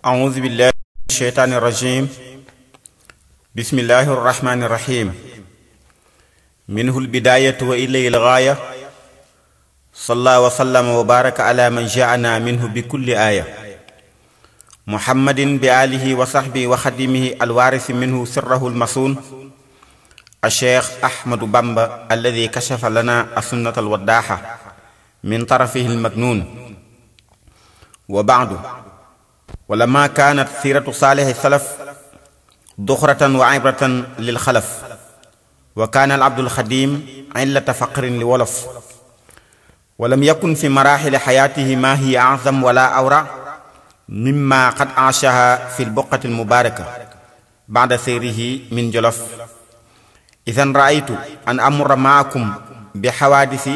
أعوذ بالله من الشيطان الرجيم بسم الله الرحمن الرحيم منه البداية وإليه الغاية صلى وسلم وبارك على من جاءنا منه بكل آية محمد بآله وصحبه وخدمه الوارث منه سره المصون الشيخ أحمد بامبا الذي كشف لنا السنة الوداحة من طرفه المكنون. وبعد، ولما كانت سيرة صالح السلف ذخرة وعبرة للخلف، وكان العبد الخديم علة فقر لولف، ولم يكن في مراحل حياته ما هي أعظم ولا أورع مما قد عاشها في البقعة المباركة بعد سيره من جلف. إذن رأيت أن أمر معكم بحوادث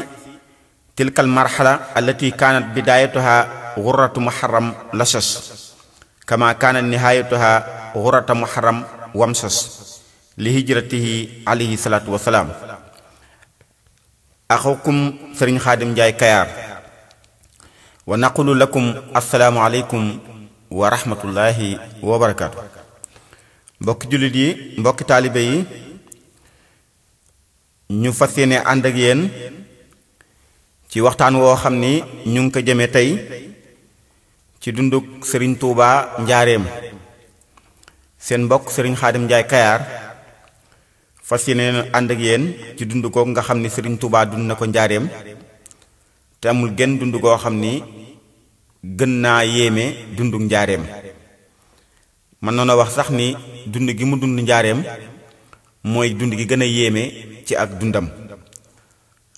تلك المرحلة التي كانت بدايتها غرة محرم لشش، كما كانت نهايتها غرة محرم ومشش لهجرته عليه الصلاة والسلام. أخوكم سرين خادم جاي كيار، ونقول لكم السلام عليكم ورحمة الله وبركاته. mbokk jullit yi, mbokk taalibe yi, ñu fas yéene ànd ak yéen ci waxtaan woo xam ni ñu ngi ko jëmee tey ci dunduk Serigne Touba Njaareem. seen mbokk Serigne Khadim Ndiaye Kayar fas yéene ànd ak yéen ci dund ko nga xam ni Serigne Touba dund na ko Njaareem, te amul genn dund goo xam ni gën naa yéeme dunduk Njaareem. man noonu wax sax ni dund gi mu dund Njaareem mooy dund gi gën a yéeme ci ak dundam,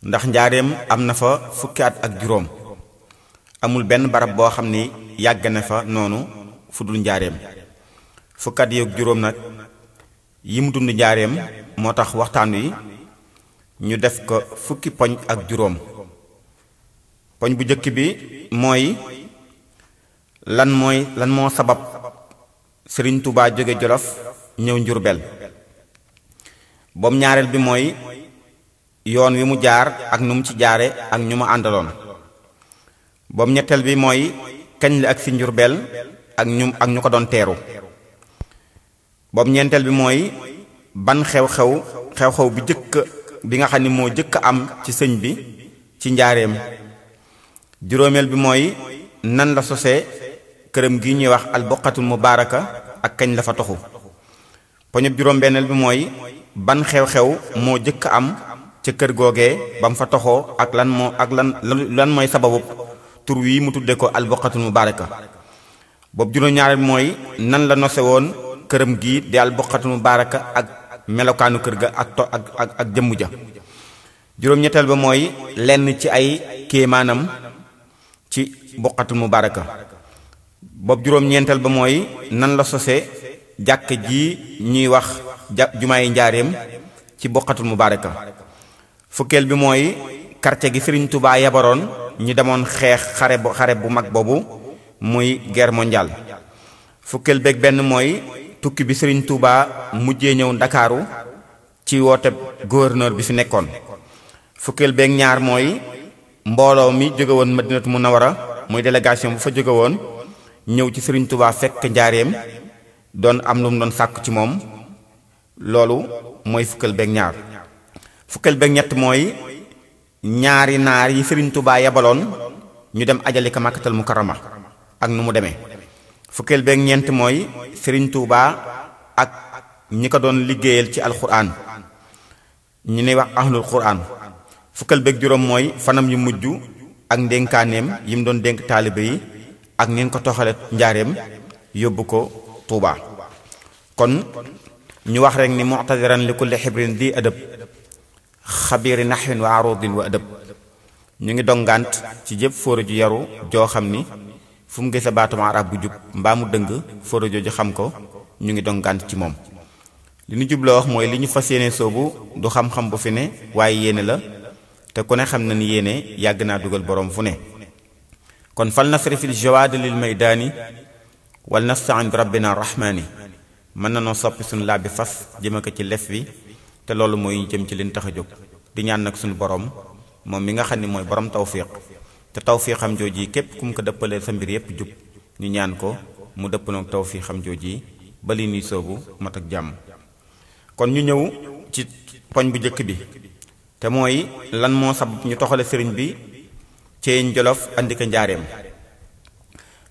ndax Njaareem am na fa fukki at ak juróom. amul benn barab boo xam ni yàgg na fa noonu fu dul Njaareem. fukki at ak juróom nag yi mu dund Njaareem moo tax waxtaan wi ñu def ko fukki poñ ak juróom. poñ bu njëkk bi mooy lan moo sabab Serigne Touba jóge Jolof ñëw Njurbel. boobu ñaareel bi mooy yoon wi mu jaar ak nu mu ci jaare ak ñu mu àndaloon. boobu ñetteel bi mooy kañ la ak si Njurbel ak ñu ko doon teeru. boobu ñeenteel bi mooy ban xew-xew bi nga xam ni moo jëkk am ci sëñ bi ci Njaareem. juróomeel bi mooy nan la sosee këram gi ñuy wax albuqatul mubaaraka ak kañ la fa toxu. poñub juróom-benneel bi mooy ban xew-xew moo jëkk am ca kër googee ba mu fa toxoo ak lan mooy sababu tur wi mu tudde ko albuqatul mubaaraka. boobu juróom-ñaareel bi mooy nan la nose woon këram gi di albuqatul mubaaraka ak melokaanu kër ga ak jëmm ja. juróom-ñetteel ba mooy lenn ci ay kéemaanam ci buqatul mubaaraka. boobu juróom-ñeenteel ba mooy nan la sose jàkk ji ñuy wax jumaay Njaareem ci buqatul mubaaraka. fukkeel bi mooy quartier gi Serigne Touba yabaroon ñu demoon xeex xare bu mag boobu muy guerre mondiale. fukkeel beeg benn mooy tukki bi Serigne Touba mujjee ñëw Ndakaaru ci woote gouverneur bi fi nekkoon. fukkeel beeg ñaar mooy mbooloo mi jóge woon Madinatu Munawara muy délégation bu fa jóge woon ñëw ci Serigne Touba fekk Njaareem doon am lu mu doon sàkk ci moom. loolu mooy fukkeel beeg ñaar. fukkeel beeg ñett mooy ñaari naar yi Serigne Touba yabaloon ñu dem ajali ka Makkatal Mukarrama ak nu mu demee. fukkeel beeg ñeent mooy Serigne Touba ak ñi ko doon liggéeyal ci alxuraan ñu ne wax ahlul xuraan. fukkeel beeg juróom mooy fanam yu mujj ak ndénkaaneem yi mu doon dénk taalibe yi ak ngeen ko toxale Njaareem yóbbu ko Touba. kon ñu wax rek ni mu'tadiran li kulli xibrin di adab xabiiri naxwin wa arudin wa adab. ñu ngi dongant ci jëpp fóora ju yaru joo xam ni fu mu gise baatum arab bu jub mbaa mu dëng fóora jooju xam ko, ñu ngi dongant ci moom. li ñu jubloo wax mooy li ñu fas yéene soobu du xam-xam bu fi ne waaye yéene la, te ku ne xam na ni yéene yàgg naa dugal boroom fu ne. kon fal nasrifil jawaad lil maydaani wal nastain bi rabbina rahmaani. mën na noo soppi suñu laa bi fas jëme ko ci lef wi, te loolu mooy jëm ci leen tax a jóg. di ñaan nag suñu borom moom mi nga xam ni mooy borom tawfiq, te tawfiqam jooji képp ku mu ko dëppalee sa mbir yépp jub. ñu ñaan ko mu dëpp nag taw fii xam jooji ba li nuy soobu mat ak jàmm. kon ñu ñëw ci poñ bu njëkk bi te mooy lan moo sabab ñu toxale sëriñ bi Ceyeen Jolof andi ko njaareem.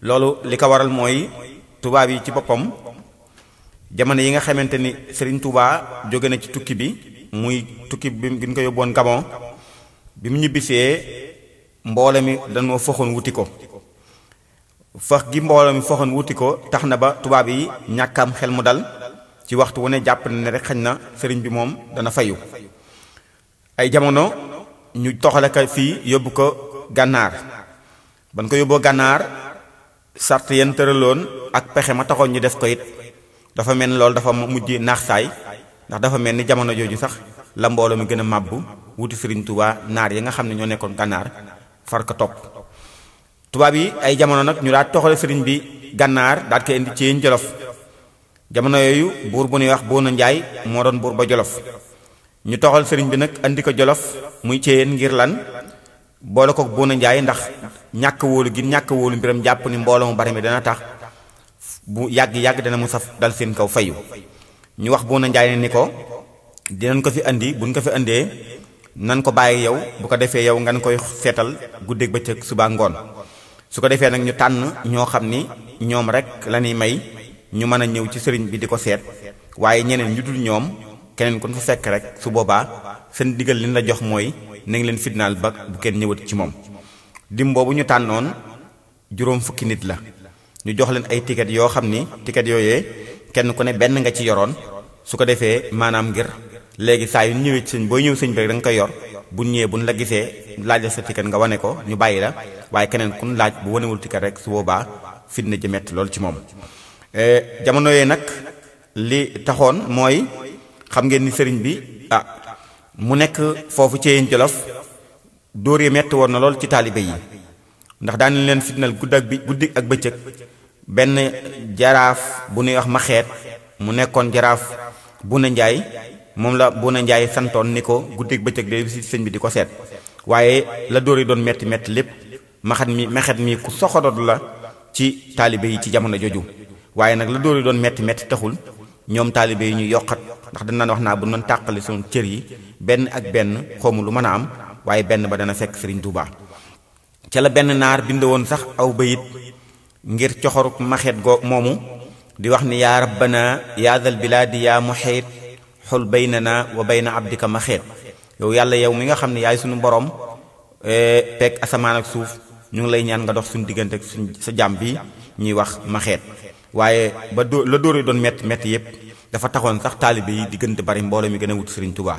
loolu li ko waral mooy tubaab yi ci boppam jamono yi nga xamante ni sëriñ Touba jóge na ci tukki bi muy tukki bi ñu ko yóbboon Gabon bi mu ñibbisee mboole mi dañoo foxoon wuti ko fax gi mboole mi foxoon wuti ko tax na ba tubaab yi ñàkkam xel mu dal ci waxtu wu ne jàpp na ne rek xañ na sëriñ bi moom dana fayu. ay jamono ñu toxale ko fii yóbbu ko gànnaar ban ko yóbboo gànnaar sart yenn tëraloon ak pexe ma taxoon ñu def ko it dafa mel ni loolu dafa mujj naax saay ndax dafa mel ni jamono jooju sax la mbooloo mi gën a màbbu wuti sëriñ Touba naar yi nga xam ne ñoo nekkoon gànnaar far ko topp. tubaab yi ay jamono nag ñu daal toxale sëriñ bi gànnaar daal koy indi Ceyeen Jolof jamono yooyu buur bu ñuy wax Boona Njaay moo doon buur ba Jolof ñu toxal sëriñ bi nag andi ko Jolof muy Ceyeen ngir lan boole ko Boona Njaay ndax ñàkk wóolu mbiram jàpp ni mbooloo mu bari mi dana tax bu yàgg dana mu saf dal seen kaw fayu. ñu wax Boona Njaay ne ni ko dinañ ko fi andi buñ ko fi andee nan ko bàyyi yow bu ko defee yow nga koy seetal guddeeg bëccëg suba ngoon su ko defee nag ñu tànn ñoo xam ni ñoom rek la ñuy may ñu mën a ñëw ci sëriñ bi di ko seet waaye ñeneen ñu dul ñoom keneen kon fa fekk rek su boobaa seen digal li ñu la jox mooy nañ leen fitnaal ba bu kenn ñëwati ci moom. dim boobu ñu tànnoon juróom fukki nit la ñu jox leen ay ticket yoo xam ni ticket yooyee kenn ku ne benn nga ci yoroon su ko defee maanaam ngir léegi saa yu ñëwee ci sëñ booy ñëw sëñ bi rek da nga koy yor bu ñëwee buñ la gisee laaj la sa ticket nga wane ko ñu bàyyi la waaye keneen kun laaj bu wanewul ticket rek su boobaa fitna ji metti loolu ci moom. jamono yooyu nag li taxoon mooy xam ngeen ni sëriñ bi mu nekk foofu Ceyeen Jolof dóor yi metti woon na lool ci taalibe yi ndax daan leen fitnal guddi ak bëccëg benn jaraaf bu ñuy wax Maxeet mu nekkoon jaraaf Boona Njaay moom la Boona Njaay santoon ni ko guddi ak bëccëg de si sëñ bi di ko seet waaye la dóor yi doon metti lépp Maxeet mi ku soxodoon la ci taalibe yi ci jamono jooju waaye nag la dóor yi doon metti taxul ñoom taalibe yi ñu yokkat ndax dañ naan wax naa bu doon tàqali suñu cër yi benn ak benn xawma lu mën a am waaye benn ba dana fekk Sëriñ Tuubaa ca la benn naar bind woon sax aw bayit ngir coxoruk Maxeet moomu di wax ni yaa rabbana yaa dal bilaadi yaa muxiit xul baynana wa bayna abdika Maxeet yow yàlla yow mi nga xam ne yaay suñu borom pegg asamaan ak suuf ñu ngi lay ñaan nga dox suñu diggante ak sa jàmm bi ñuy wax Maxeet waaye ba la dóore doon metti yépp dafa taxoon sax taalibe yi di gën di bari mbooloo mi gën a wut Sëriñ Tuubaa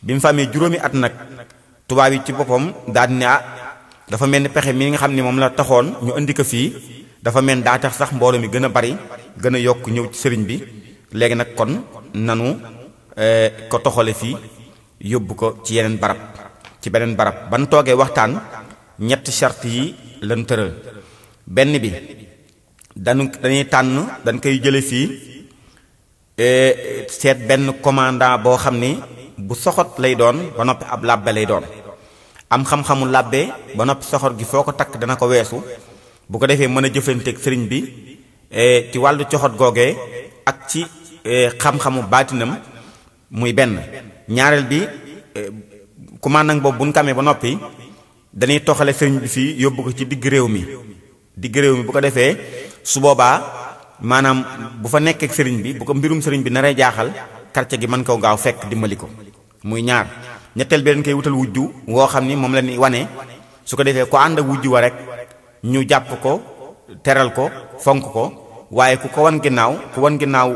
bi mu fa amee juróomi at nag tubaab yi ci boppam daal di ne dafa mel ni pexe mi nga xam ne moom la taxoon ñu indi ko fii dafa mel daa tax sax mbooloo mi gën a bari gën a yokk ñëw ci sëriñ bi léegi nag kon nanu ko toxale fii yóbbu ko ci yeneen barab ci beneen barab ban toogee waxtaan ñetti charte yi lan tëral benn bi dañuy tànn dañ koy jële fii seet benn commandant boo xam ni bu soxot lay doon ba noppi ab làbbe lay doon am xam-xamu làbbe ba noppi soxot gi foo ko takk dana ko weesu bu ko defee mën a jëflanteeg sëriñ bi ci wàllu coxot googee ak ci xam-xamu baatinam muy benn ñaareel bi commandant boobu bu ñu kamee ba noppi dañuy toxale sëriñ bi fii yóbbu ko ci digg réew mi bu ko defee su boobaa maanaam bu fa nekkee sëriñ bi bu ko mbirum sëriñ bi naree jaaxal quartier gi mën ko gaaw fekk dimbali ko muy ñaar ñetteel bi dañ koy wutal wujju woo xam ni moom la ni wane su ko defee ko ànd ak wujju wa rek ñu jàpp ko teral ko fonk ko waaye ku wan ginnaaw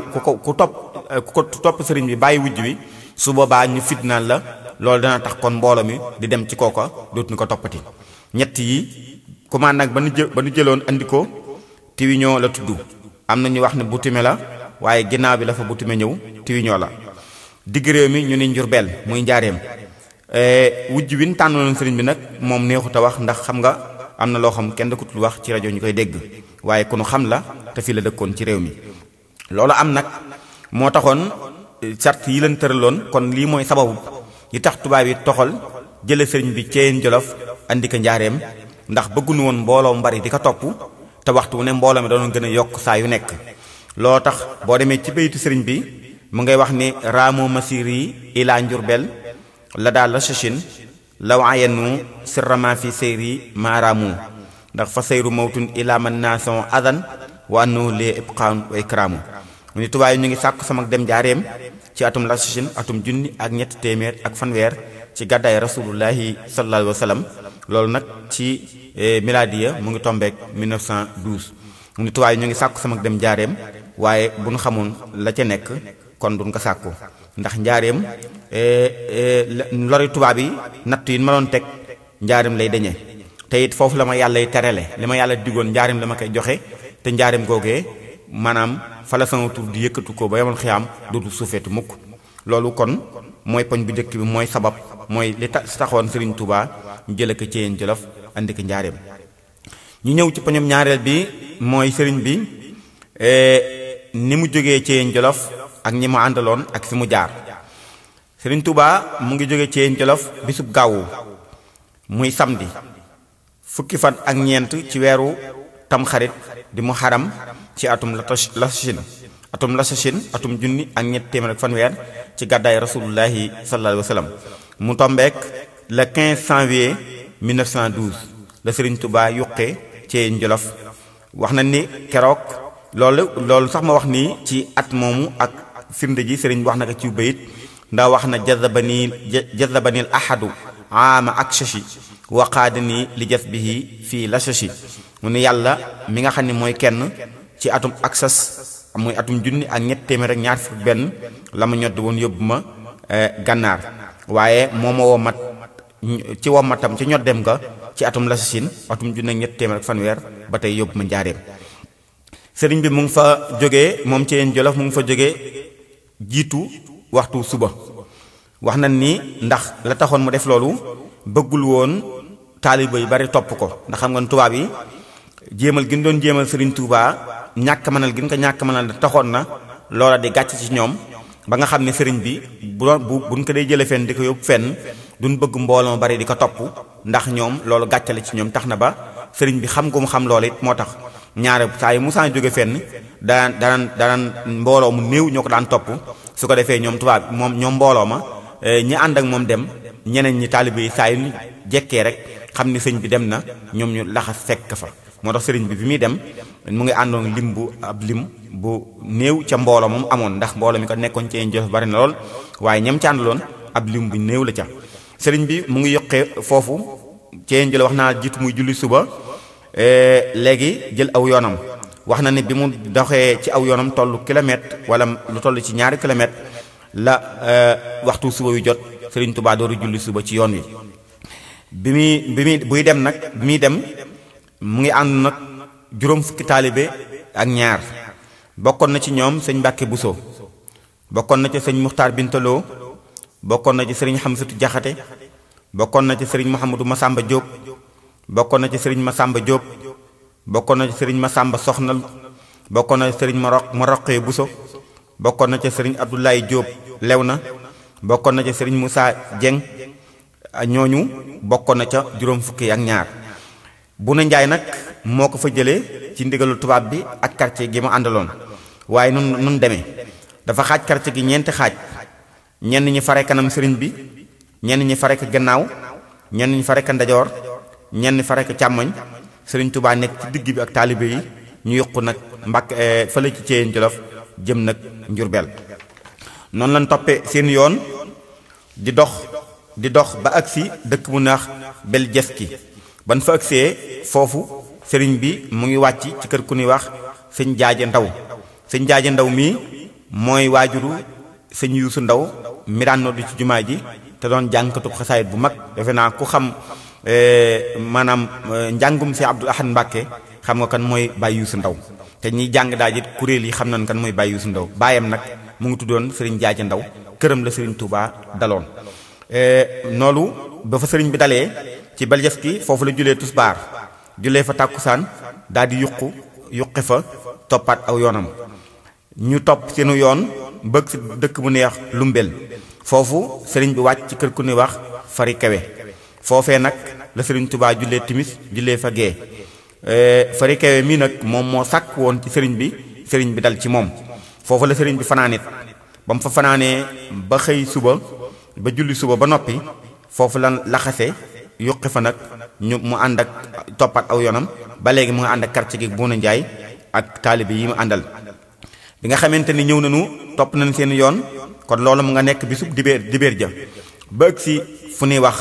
ku topp sëriñ bi bàyyi wujj wi su boobaa ñu fitnaal la loolu dana tax kon mbooloo mi di dem ci kooka dootuñu ko toppati ñett yi commande nag ba nu jëloon andi ko Tiwiñoo la tudd am na ñu wax ne Butime la waaye ginnaaw bi la fa Butime ñëw Tiwiñoo la digg réew mi ñu ni Njurbel muy Njaareem wujj wi ñu tànnaloon sëriñ bi nag moom neexut a wax ndax xam nga am na loo xam kenn dëkkutul wax ci rajo ñu koy dégg waaye ku nu xam la te fii la dëkkoon ci réew mi loolu am nag moo taxoon sart yi leen tëraloon kon lii mooy sababu yi tax tubaab yi toxal jële sëriñ bi Ceyeen Jolof andi ko Njaareem ndax bëgguñu woon mbooloo mbari di ko topp te waxtu wu ne mbooloo mi doon gën a yokk saa yu nekk. loo tax boo demee ci bayitu sëriñ bi mu ngay wax ni raamu masiri ila njurbel la daal la sachin law ayenu sirrama fi seyri maaraamu ndax fa seyru mawtun ila man nation adan wa annu lee ibqaan wa ikraamu mu ni tubaab yi ñu ngi sàkku sama dem njaareem ci atum la sachin atum junni ak ñetti téeméer ak fanweer ci gàddaay rasulullahi sallallahu alayhi wa sallam loolu nag ci miladiya mu ngi tombeek 1912 mu ni tubaab yi ñu ngi sàkku sama dem njaareem waaye bu ñu xamoon la ca nekk kon duñ ko sàkku ndax njaareem lori tubaab yi natt yi ma doon teg njaareem lay deñe te it foofu la ma yàlla terale li ma yàlla digoon njaareem la ma koy joxe te njaareem googee maanaam fa la sama tur di yëkkatu ko ba yamal xiyaam dootu suufeetu mukk loolu kon mooy poñ bu njëkk bi mooy sabab mooy li taxoon Serigne Touba ñu jële ko Ceyeen Jolof andi ko njaareem ñu ñëw ci poñum ñaareel bi mooy sëriñ bi ni mu jógee Ceyeen Jolof ak ñi mu àndaloon ak fi mu jaar Serigne Touba mu ngi jógee Ceyeen Jolof bisub gaawu muy samedi fukki fan ak ñeent ci weeru tamxarit di mu xaram ci atum lasachin atum junni ak ñett téeméer ak fanweer ci gàddaay rasulullahi sallallahu alayhi wa sallam mu tombeek le 15 janvier 1912 la Serigne Touba yuqee Ceyeen Jolof wax na ni keroog loolu sax ma wax nii ci at moomu ak firnde ji Serigne wax na ko ci bayit ndax wax na jazabanil ahadu ama ak shashi waqaadani li jazbihi fii la shashi mu ni yàlla mi nga xam ne mooy kenn ci atum aksas muy atum junni ak ñett téeméer ak ñaar fukk benn la ma ñodd woon yóbbu ma gànnaar waaye moo ma womat ci womatam ci ñoddem nga ci atum lasachin atum junni ak ñett téeméer ak fanweer ba tey yóbbu ma njaareem sëriñ bi mu ngi fa jógee moom Ceyeen Jolof mu ngi fa jógee jiitu waxtu suba wax na ni ndax la taxoon mu def loolu bëggul woon taaliba yu bari topp ko ndax xam nga tubaab yi jéemal gi ñu doon jéemal Serigne Touba ñàkk mënal gi ñu ko ñàkk mënal taxoon na loola di gàcc ci ñoom ba nga xam ne sëriñ bi buñ ko dee jële fenn di ko yóbbu fenn duñ bëgg mbooloo bari di ko topp ndax ñoom loolu gàccale ci ñoom tax na ba sëriñ bi xam gu mu xam loolu it moo tax ñaare saa yu musaan jóge fenn daan mbooloo mu néew ñoo ko daan topp su ko defee ñoom tubaab ñoom mbooloo ma ñi ànd ak moom dem ñeneen ñi taalibe yi saa yu jekkee rek xam ni sëñ bi dem na ñoom ñu laxas fekk fa moo tax sëriñ bi muy dem mu ngi àndoon lim bu néew ca mbooloo moom amoon ndax mbooloo mi ko nekkoon Ceyeen Jolof bari na lool waaye ñam ca àndaloon ab lim bu néew la ca sëriñ bi mu ngi yokkee foofu Ceyeen Jolof wax naa jiitu muy julli suba léegi jël aw yoonam wax na ni bi mu doxee ci aw yoonam tollu kilomètre wala lu toll ci ñaari kilomètre la waxtu suba yu jot Serigne Touba dooru julli suba ci yoon wi buy dem nag bi muy dem mu ngi ànd nag juróom fukki taalibe ak ñaar bokkoon na ci ñoom sëñ Mbàkke Buso bokkoon na ci sëñ Muxtaar Bintaloo bokkoon na ci sëriñ Xamsatu Jaxate bokkoon na ci sëriñ Mouhamadou Massamba Diop bokkoon na ci sëriñ Massamba Diop bokkoon na ci sëriñ Massamba Soxnal bokkoon na ci sëriñ Maroqee Buso bokkoon na ci sëriñ Abdoulaye Diop Lewna bokkoon na ci sëriñ Moussa Dieng ñooñu bokkoon na ca juróom fukki ak ñaar bu na njaay nag moo ko fa jëlee ci ndigalu tubaab bi ak quartier gi mu àndaloon waaye nun demee dafa xaaj quartier gi ñeenti xaaj ñenn ñi fare kanam sëriñ bi ñenn ñi fare ko gannaaw ñenn ñi fare ko ndajoor ñenn ñi fare ko càmmoñ sëriñ Touba nekk ci digg bi ak taalibe yi ñu yokku nag mbàkk fële ci Ceyeen Jolof jëm nag Njurbel noonu lañ toppee seen yoon di dox ba agsi dëkk bu naax Beljeski ban fa agsee foofu sëriñ bi mu ngi wàcc ci kër ku ñuy wax sëñ Jaaje Ndaw mii mooy waajuru sëñ Yuusu Ndaw mi daan noddu ci jumaa ji te doon jàngkatub xasaayit bu mag defe naa ku xam maanaam njàngum si Abdul Ahad Mbàkke xam nga kan mooy Baay Yuusu Ndaw te ñiy jàng daal it kuréel yi xam nañ kan mooy Baay Yuusu Ndaw baayam nag mu ngi tuddoon sëriñ Jaaje Ndaw këram la sëriñ Touba daloon noonu ba fa sëriñ bi dalee ci Beljeski foofu la julee tusbaar julee fa tàkkusaan daal di yuqi fa toppaat aw yoonam ñu topp seenu yoon bëgg si dëkk bu neex Lumbel foofu sëriñ bi wàcc ci kër ku ñuy wax Fari Kewe foofee nag la sëriñ Touba julee timis julee fa gee Fari Kebe mii nag moom moo sàkk woon ci sëriñ bi dal ci moom foofu la sëriñ bi fanaanit ba mu fa fanaanee ba xëy suba ba julli suba ba noppi foofu la laxase yuqi fa nag mu ànd ak toppat aw yoonam ba léegi mu nga ànd ak quartier gi Bouna Ndiaye ak taalibe yi mu àndal bi nga xamante ni ñëw nañu topp nañ seen yoon kon loolu mu nga nekk bisub dibéer ja ba ëgg si fu ñuy wax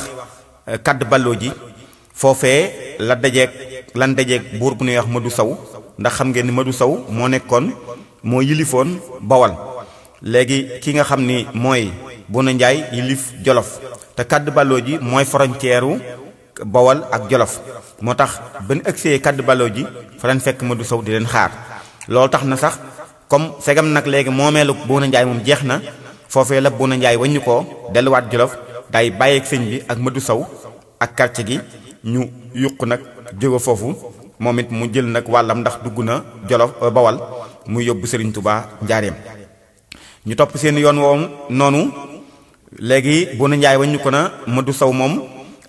kadd balloo ji foofee lan dajeeg buur bu ñuy wax Madou Sow ndax xam ngeen ni Madou Sow moo yilifoon Bawal léegi ki nga xam ni mooy Bouna Ndiaye yilif Jolof te kadd balloo ji mooy frontière u Bawal ak Jolof moo tax ban ëgsee kadd balloo ji fa lañ fekk Madou Sow di leen xaar loolu tax na sax comme segam nag léegi moomeelu Bouna Ndiaye moom jeex na foofee la Bouna Ndiaye waññu ko delluwaat Jolof day bàyyeeg sëñ bi ak Madou Sow ak quartier gi ñu yuq nag jóge foofu moom it mu jël nag wàllam ndax dugg na Jolof Bawal muy yóbbu Serigne Touba Njaareem ñu topp seen yoon woom noonu léegi Bouna Ndiaye waññu ko na Madou Sow moom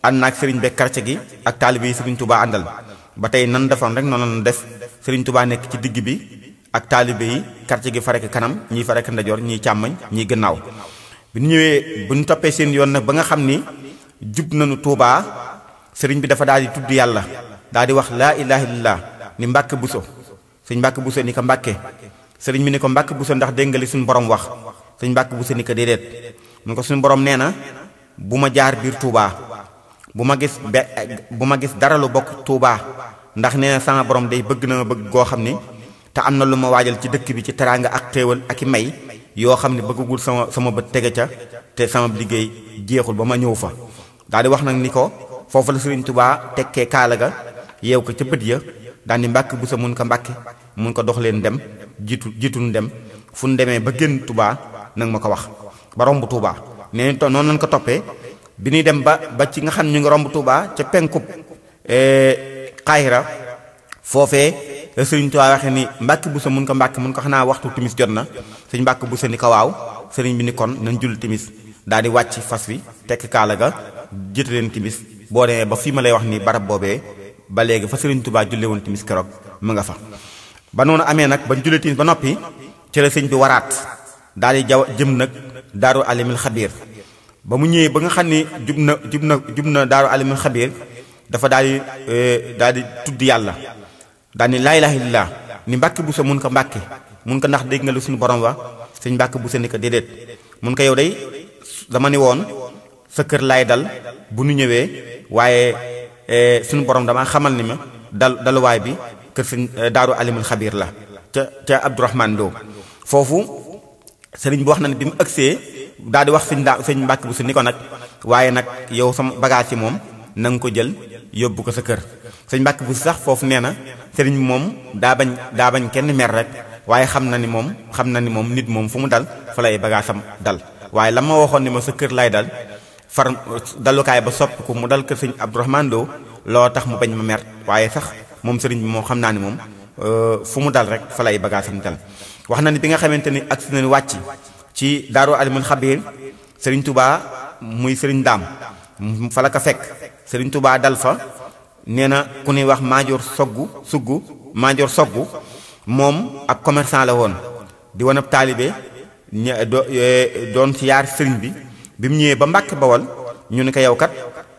ànd naag Serigne beeg quartier gi ak taalibe yi Serigne Touba àndal ba tey nan defoon rek noonu la def Serigne Touba nekk ci digg bi ak taalibe yi quartier gi farek kanam ñii farek ndajoor ñii càmmañ ñii gannaaw bi ñu ñëwee bu ñu toppee seen yoon nag ba nga xam ni jub nañu Touba sëriñ bi dafa daal di tudd yàlla daal di wax laa ilaha illallah ni Mbàkke Buso sëñ Mbàkke Buso ni ko Mbàkke sëriñ bi ni ko Mbàkke Buso ndax dégg nga li suñu borom wax sëñ Mbàkke Buso ni ko déedéet mun ko suñu borom nee na bu ma jaar biir Touba bu ma gis dara lu bokk Touba ndax nee na sama borom day bëgg na ma bëgg goo xam ni te am na lu ma waajal ci dëkk bi ci teraanga ak xéewal ak i may yoo xam ne bëggagul sama bët tege ca te sama liggéey jeexul ba ma ñëw fa daal di wax nag ni ko foofu la Sëriñ Tuubaa tekkee kaala ga yeew ko ca bët ya daal di Mbàkke Buso mun ko Mbàkke mun ko dox leen dem jiituñ dem fu ñu demee ba génn Touba nag ma ko wax ba romb Touba nee noonu lañ ko toppee bi ñuy dem ba ci nga xam ne ñu ngi romb Touba ca penkub Xaahira foofee Sëriñ Tuubaa waxee ni Mbàkke Buso mun ko Mbàkke mun ko xanaa waxtu timis jot na sëñ Mbàkke Buso ni ko waaw sëriñ bi ni kon nañ julli timis daal di wàcc fas wi tekk kaala ga jiite leen timis boo demee ba fii ma lay wax ni barab boobee ba léegi fa Sëriñ Tuubaa julle woon timis keroog mu nga fa ba noonu amee nag ba julli timis ba noppi ci la sëñ bi waraat daal di jëm nag Daaru Alimul Xabiir ba mu ñëwee ba nga xam ni jub na Daaru Alimul Xabiir dafa daal di tudd yàlla daal ni laa ilaaha illallaah ni Mbàkke Buso mun ko Mbàkke mun ko ndax dégg nga lu suñu borom wa sëñ Mbàkke Buso ni ko déedéet mun ko yow day dama ni woon sa kër laay dal bu nu ñëwee waaye suñu borom dama xamal ni ma daluwaay bi kër sëñ Daaru Alimul Xabiir la ca Abdourahmane Lo foofu sëriñ bi wax na ne bi mu ëgsee daal di wax sëñ Mbàkke Buso ni ko nag waaye nag yow sama bagage yi moom na nga ko jël yóbbu ko sa kër sëñ Mbàkke Buso sax foofu nee na sëriñ bi moom daa bañ kenn mer rek waaye xam na ni moom nit moom fu mu dal fa lay bagaasam dal waaye la ma waxoon ni ma sa kër lay dal far dalukaay ba soppi ko mu dal kër sëñ Abdourahmane Lo loo tax mu bañ ma mer waaye sax moom sëriñ bi moom xam naa ni moom fu mu dal rek fa lay bagaasam dal wax na ni bi nga xamante ni ak si nañu wàcc ci Daaru Alimul Xabiir sëriñ Touba muy sëriñ Daam fa la ko fekk sëriñ Touba dal fa nee na ku ñuy wax Maajoor Soggu moom ak commerçant la woon di wan ab taalibe doon ci yaar sëriñ bi mu ñëwee ba Mbàkke Bawal ñu ne ko yow kat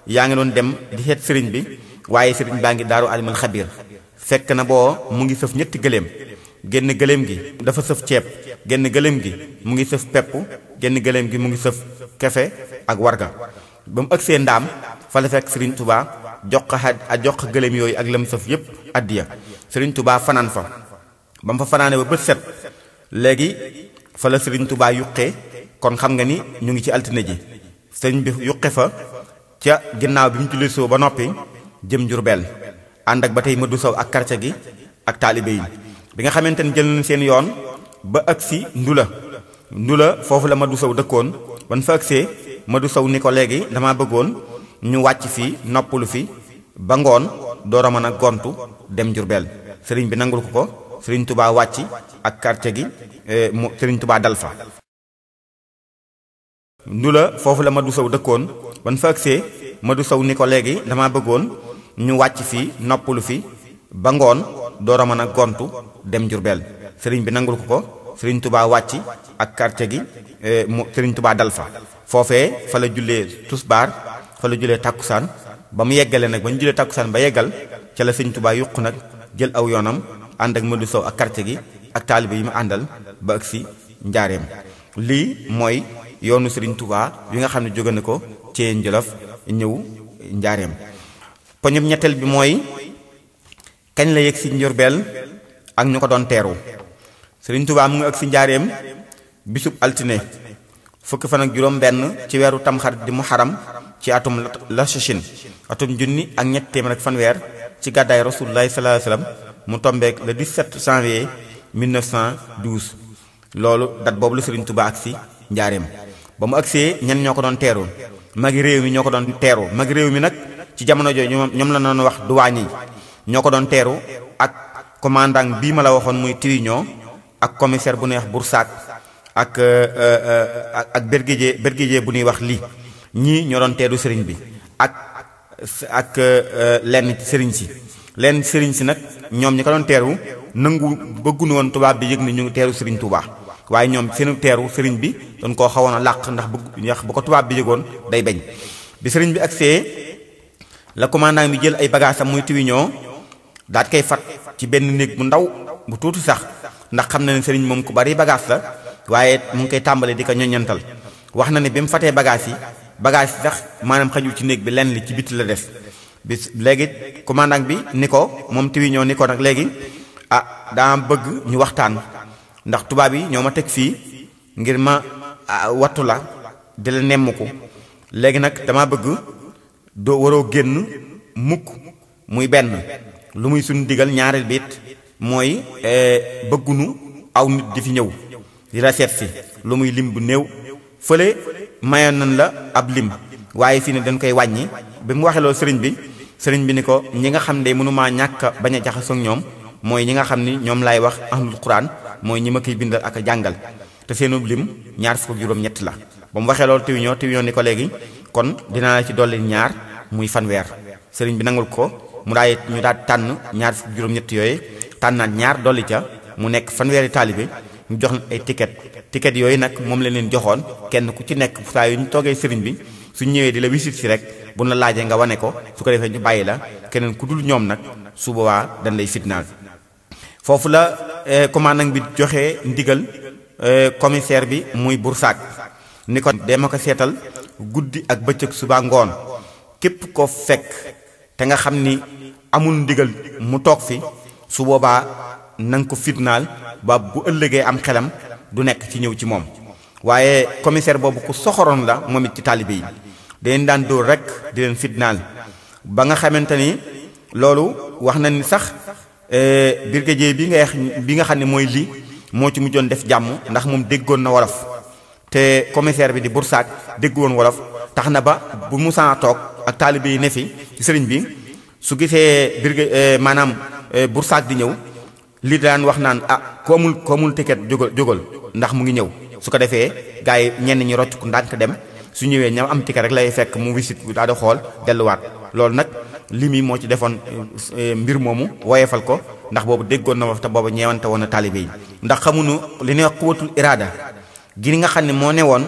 yaa ngi doon dem di seet sëriñ bi waaye sëriñ baa ngi Daaru Alimul Xabiir fekk na boo mu ngi sëf ñetti gëléem génn gëléem gi dafa sëf ceeb génn gëléem gi mu ngi sëf pepp génn gëléem gi mu ngi sëf kefe ak warga ba mu ëgsee ndaam fa la fekk sëriñ Touba jox ko gëléem yooyu ak lam sëf yépp addiya sëriñ Touba fanaan fa ba mu fa fanaane ba bët set léegi fa la sëriñ Touba yuqee kon xam nga ni ñu ngi ci altine ji sëriñ bi yuqe fa ca ginnaaw bi mu julli soo ba noppi jëm Jurbel ànd ak ba tey Madou Sow ak quartier gi ak taalibe yi bi nga xamante ni jël nañ seen yoon ba agsi Ndula foofu la Madou Sow dëkkoon ban fa agsee Madou Sow ni ko léegi dama bëggoon ñu wàcc fii noppalu fi ba ngoon door a mën a gontu dem Jurbel sëriñ bi nangul ko sëriñ Touba wàcc ak quartier gi sëriñ Touba dal fa Ndula foofu la Madou Sow dëkkoon ban fa agsee Madou Sow ni ko léegi dama bëggoon ñu wàcc fii noppalu fi ba ngoon door a mën a gontu dem Njurbel sëriñ bi nangul ko sëriñ Touba wàcc ak quartier gi sëriñ Touba dal fa foofee fa la jullee tusbaar fa la jullee tàkkusaan ba mu yeggale nag ba ñu jullee tàkkusaan ba yeggal ca la sëriñ Touba yuq nag jël aw yoonam ànd ak Modou Sow ak quartier gi ak taalibe yi mu àndal ba agsi Njaareem lii mooy yoonu sëriñ Touba yi nga xam ne jóge na ko Thièyène Jolof ñëw Njaareem poñub ñetteel bi mooy kañ la yegg si Njurbel ak ñu ko doon teeru sëriñ Touba mu ngi agsi Njaareem bisub altine fukki fan ak juróom benn ci weeru tamxarit di Muharram ci atum la Chachine atum junni ak ñett téeméer ak fanweer ci gàddaay Rasulullahi sallallahu alayhi wasallam mu tombeek le 17 janvier 1912 loolu date boobu la sëriñ Touba agsi Njaareem ba mu agsee ñen ñoo ko doon teeru magi réew mi ñoo ko doon teeru magi réew mi nag ci jamono jooju ñoom la doon wax duwaañ yi ñoo ko doon teeru ak commandant bii ma la waxoon muy Trignon ak commissaire bu ñuy wax Boursac ak bergédier bu ñuy wax lii ñii ñoo doon teeru sëriñ bi ak lenn sëriñ si nag ñoom ñi ko doon teeru nangu bëgguñu woon tubaab bi yëg ni ñu ngi teeru sëriñ Touba waaye ñoom seenu teeru sëriñ bi doon koo xawoon a làq ndax bu ko tubaab bi yëgoon day bañ bi sëriñ bi agsee la commandant bi jël ay bagaasam muy Trignon daat koy fat ci benn néeg bu ndaw bu tuuti sax ndax xam na ne sëriñ moom ku bari bagaas la waaye mu ngi koy tàmbale di ko ñoññantal wax na ne bi mu fatee bagaas yi sax maanaam xajul ci néeg bi lenn li ci biti la def bis léegi commandant bi ni ko moom Trignon ni ko nag léegi daa bëgg ñu waxtaan ndax tubaab yi ñoo ma teg fii ngir ma wattu la di la nemmuku léegi nag dama bëgg doo waroo génn mukk muy benn lu muy suñu digal ñaareel bi it mooy bëggunu aw nit di fi ñëw di la seet si lu muy lim bu néew fële mayoon nañ la ab lim waaye fii ne dañ koy wàññi bi mu waxee loolu sëriñ bi ni ko ñi nga xam ne mënumaa ñàkk bañ a jaxasoo ak ñoom mooy ñi nga xam ni ñoom laay wax ahlul quran mooy ñi ma koy bindal ak a jàngal te seenu lim ñaar fukk ak juróom-ñett la ba mu waxee loolu Trignon ni ko léegi kon dinaa la ci dolli ñaar muy fanweer sëriñ bi nangul ko ñu daal tànn ñaar fukk juróom-ñett yooyu tànnaat ñaar dolli ca mu nekk fanweeri taalibe ñu jox leen ay ticket yooyu nag moom la leen joxoon kenn ku ci nekk saa yu ñu toogee sëriñ bi su ñëwee di la wisit si rek bu la laajee nga wane ko su ko defee ñu bàyyi la keneen ku dul ñoom nag su boobaa dañ lay fitnaal foofu la commandant bi joxe ndigal commissaire bi muy Boursac ni ko dema ko seetal guddi ak bëccëg suba ngoon képp ko fekk te nga xam ni amul ndigal mu toog fi su boobaa nanga ko fitnaal ba bu ëllëgee am xelam du nekk ci ñëw ci moom waaye commissaire boobu ku soxoroon la moom it ci taalibe yi daleen daan dóor rek di leen fitnaal ba nga xamante ni loolu wax na ni sax brigadier bi nga xam ne mooy lii moo ci mujjoon def jàmm ndax moom déggoon na wolof te commissaire bi di Boursac dégg woon wolof tax na ba bu musaa toog ak taalibe yi ne fi ci sëriñ bi su gisee maanaam Boursac di ñëw lii daan wax naan ku amul ticket jógal ndax mu ngi ñëw su ko defee gars yi ñenn ñi rocc ku ndànk dem su ñëwee ñam am ticket rek lay fekk mu visite bu daal di xool delluwaat loolu nag limi moo ci defoon mbir moomu woyefal ko ndax boobu déggoon na wax te boobu ñeewante woon na taalibe yi ndax xamuñu li ñuy wax quwwatul iraada gi nga xam ne moo ne woon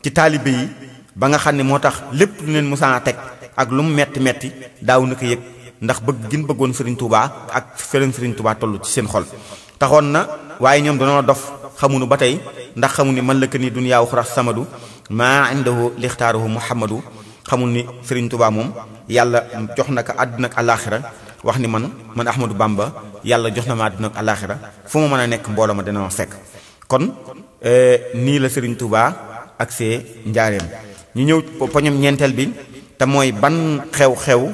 ci taalibe yi ba nga xam ne moo tax lépp lu leen musaa teg ak lu mu metti daaw na ko yëg ndax bëgg gin bëggoon Serigne Touba ak fële Serigne Touba toll ci seen xol taxoon na waaye ñoom dañoo dof xamuñu ba tey ndax xamuñu man la ni dunyaa uxra samadu maa indahu lixtaaruhu muhammadu xamul ni Serigne Touba moom yàlla jox na ko àdduna ak àllaaxira wax ni man Ahmadou Bamba yàlla jox na ma àdduna ak àllaaxira fu ma mën a nekk mbooloo ma dina ma fekk kon nii la Serigne Touba ak see njaareem ñu ñëw poñom ñeenteel bi te mooy ban xew-xew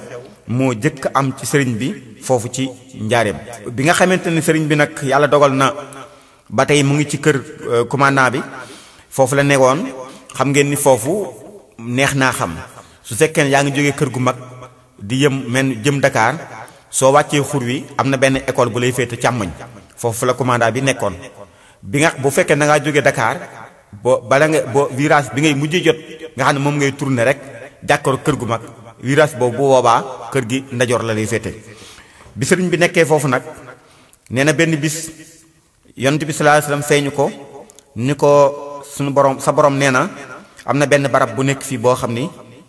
moo jëkk am ci sëriñ bi foofu ci njaareem bi nga xamante ni sëriñ bi nag yàlla dogal na ba tey mu ngi ci kër commandant bi foofu la nekkoon xam ngeen ni foofu neex naa xam su fekkee ne yaa ngi jógee kër gu mag di jëm Dakar soo wàccee xur wi am na benn école bu lay féete càmmoñ foofu la commandant bi nekkoon bu fekkee da ngaa jógee Dakar boo virage bi ngay mujjee jot nga xam ne moom ngay tourner rek jàkkaaroo kër gu mag virage boobu bu boobaa kër gi ndajoor la lay féete bi sëriñ bi nekkee foofu nag nee na benn bis yonent bi sallallahu alayhi wasallam feeñu ko ni ko suñu borom sa borom nee na am na benn barab bu nekk fii boo xam ni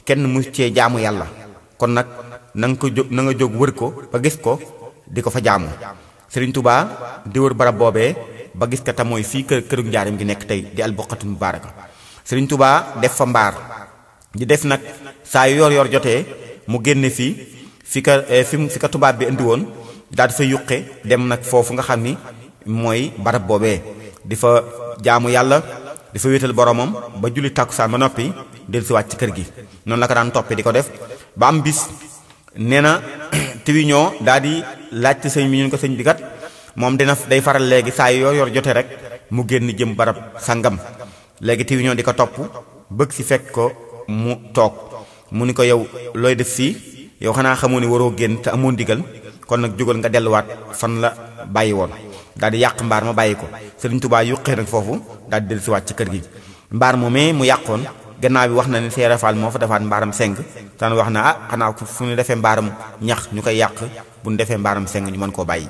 kenn mu cee jaamu yàlla kon nag na nga jóg wër ko ba gis ko di ko fa jaamu Sëriñ Tuubaa di wër barab boobee ba gis ka tam mooy fii këru njaarim gi nekk tey di albuqatul mubaaraka Sëriñ Tuubaa def fa mbaar di def nag saa yu yor jotee mu génne fi ka tubaab bi indi woon daal di fa yuqe dem nag foofu nga xam ni mooy barab boobee di fa jaamu yàlla di fa wéetal boromam ba julli tàkkusaan ba noppi dellusiwaat ci kër gi noonu la ko daan toppee di ko def ba am bis nee na Tiwiñoo daal di laajte sëñ bi ñu ko sëñ bi kat moom day faral léegi saa yu yor jote rek mu génn jëm barab sangam léegi Tiwiñoo di ko topp bëgg si fekk ko mu toog mu ni ko yow looy def fii yow xanaa xamoo ni waroo génn te amoo ndigal kon nag jógal nga delluwaat fan la bàyyi woon daal di yàq mbaar ma bàyyi ko Sëriñ Tuubaa yuqee nag foofu daal di dellusiwaat ci kër gi mbaar moomee mu yàqoon gannaaw bi wax na ne Seera Faal moo fa defaat mbaaram seng tan wax na xanaa fu ñu defee mbaaram ñax ñu koy yàq bu ñu defee mbaaram seng ñu mën koo bàyyi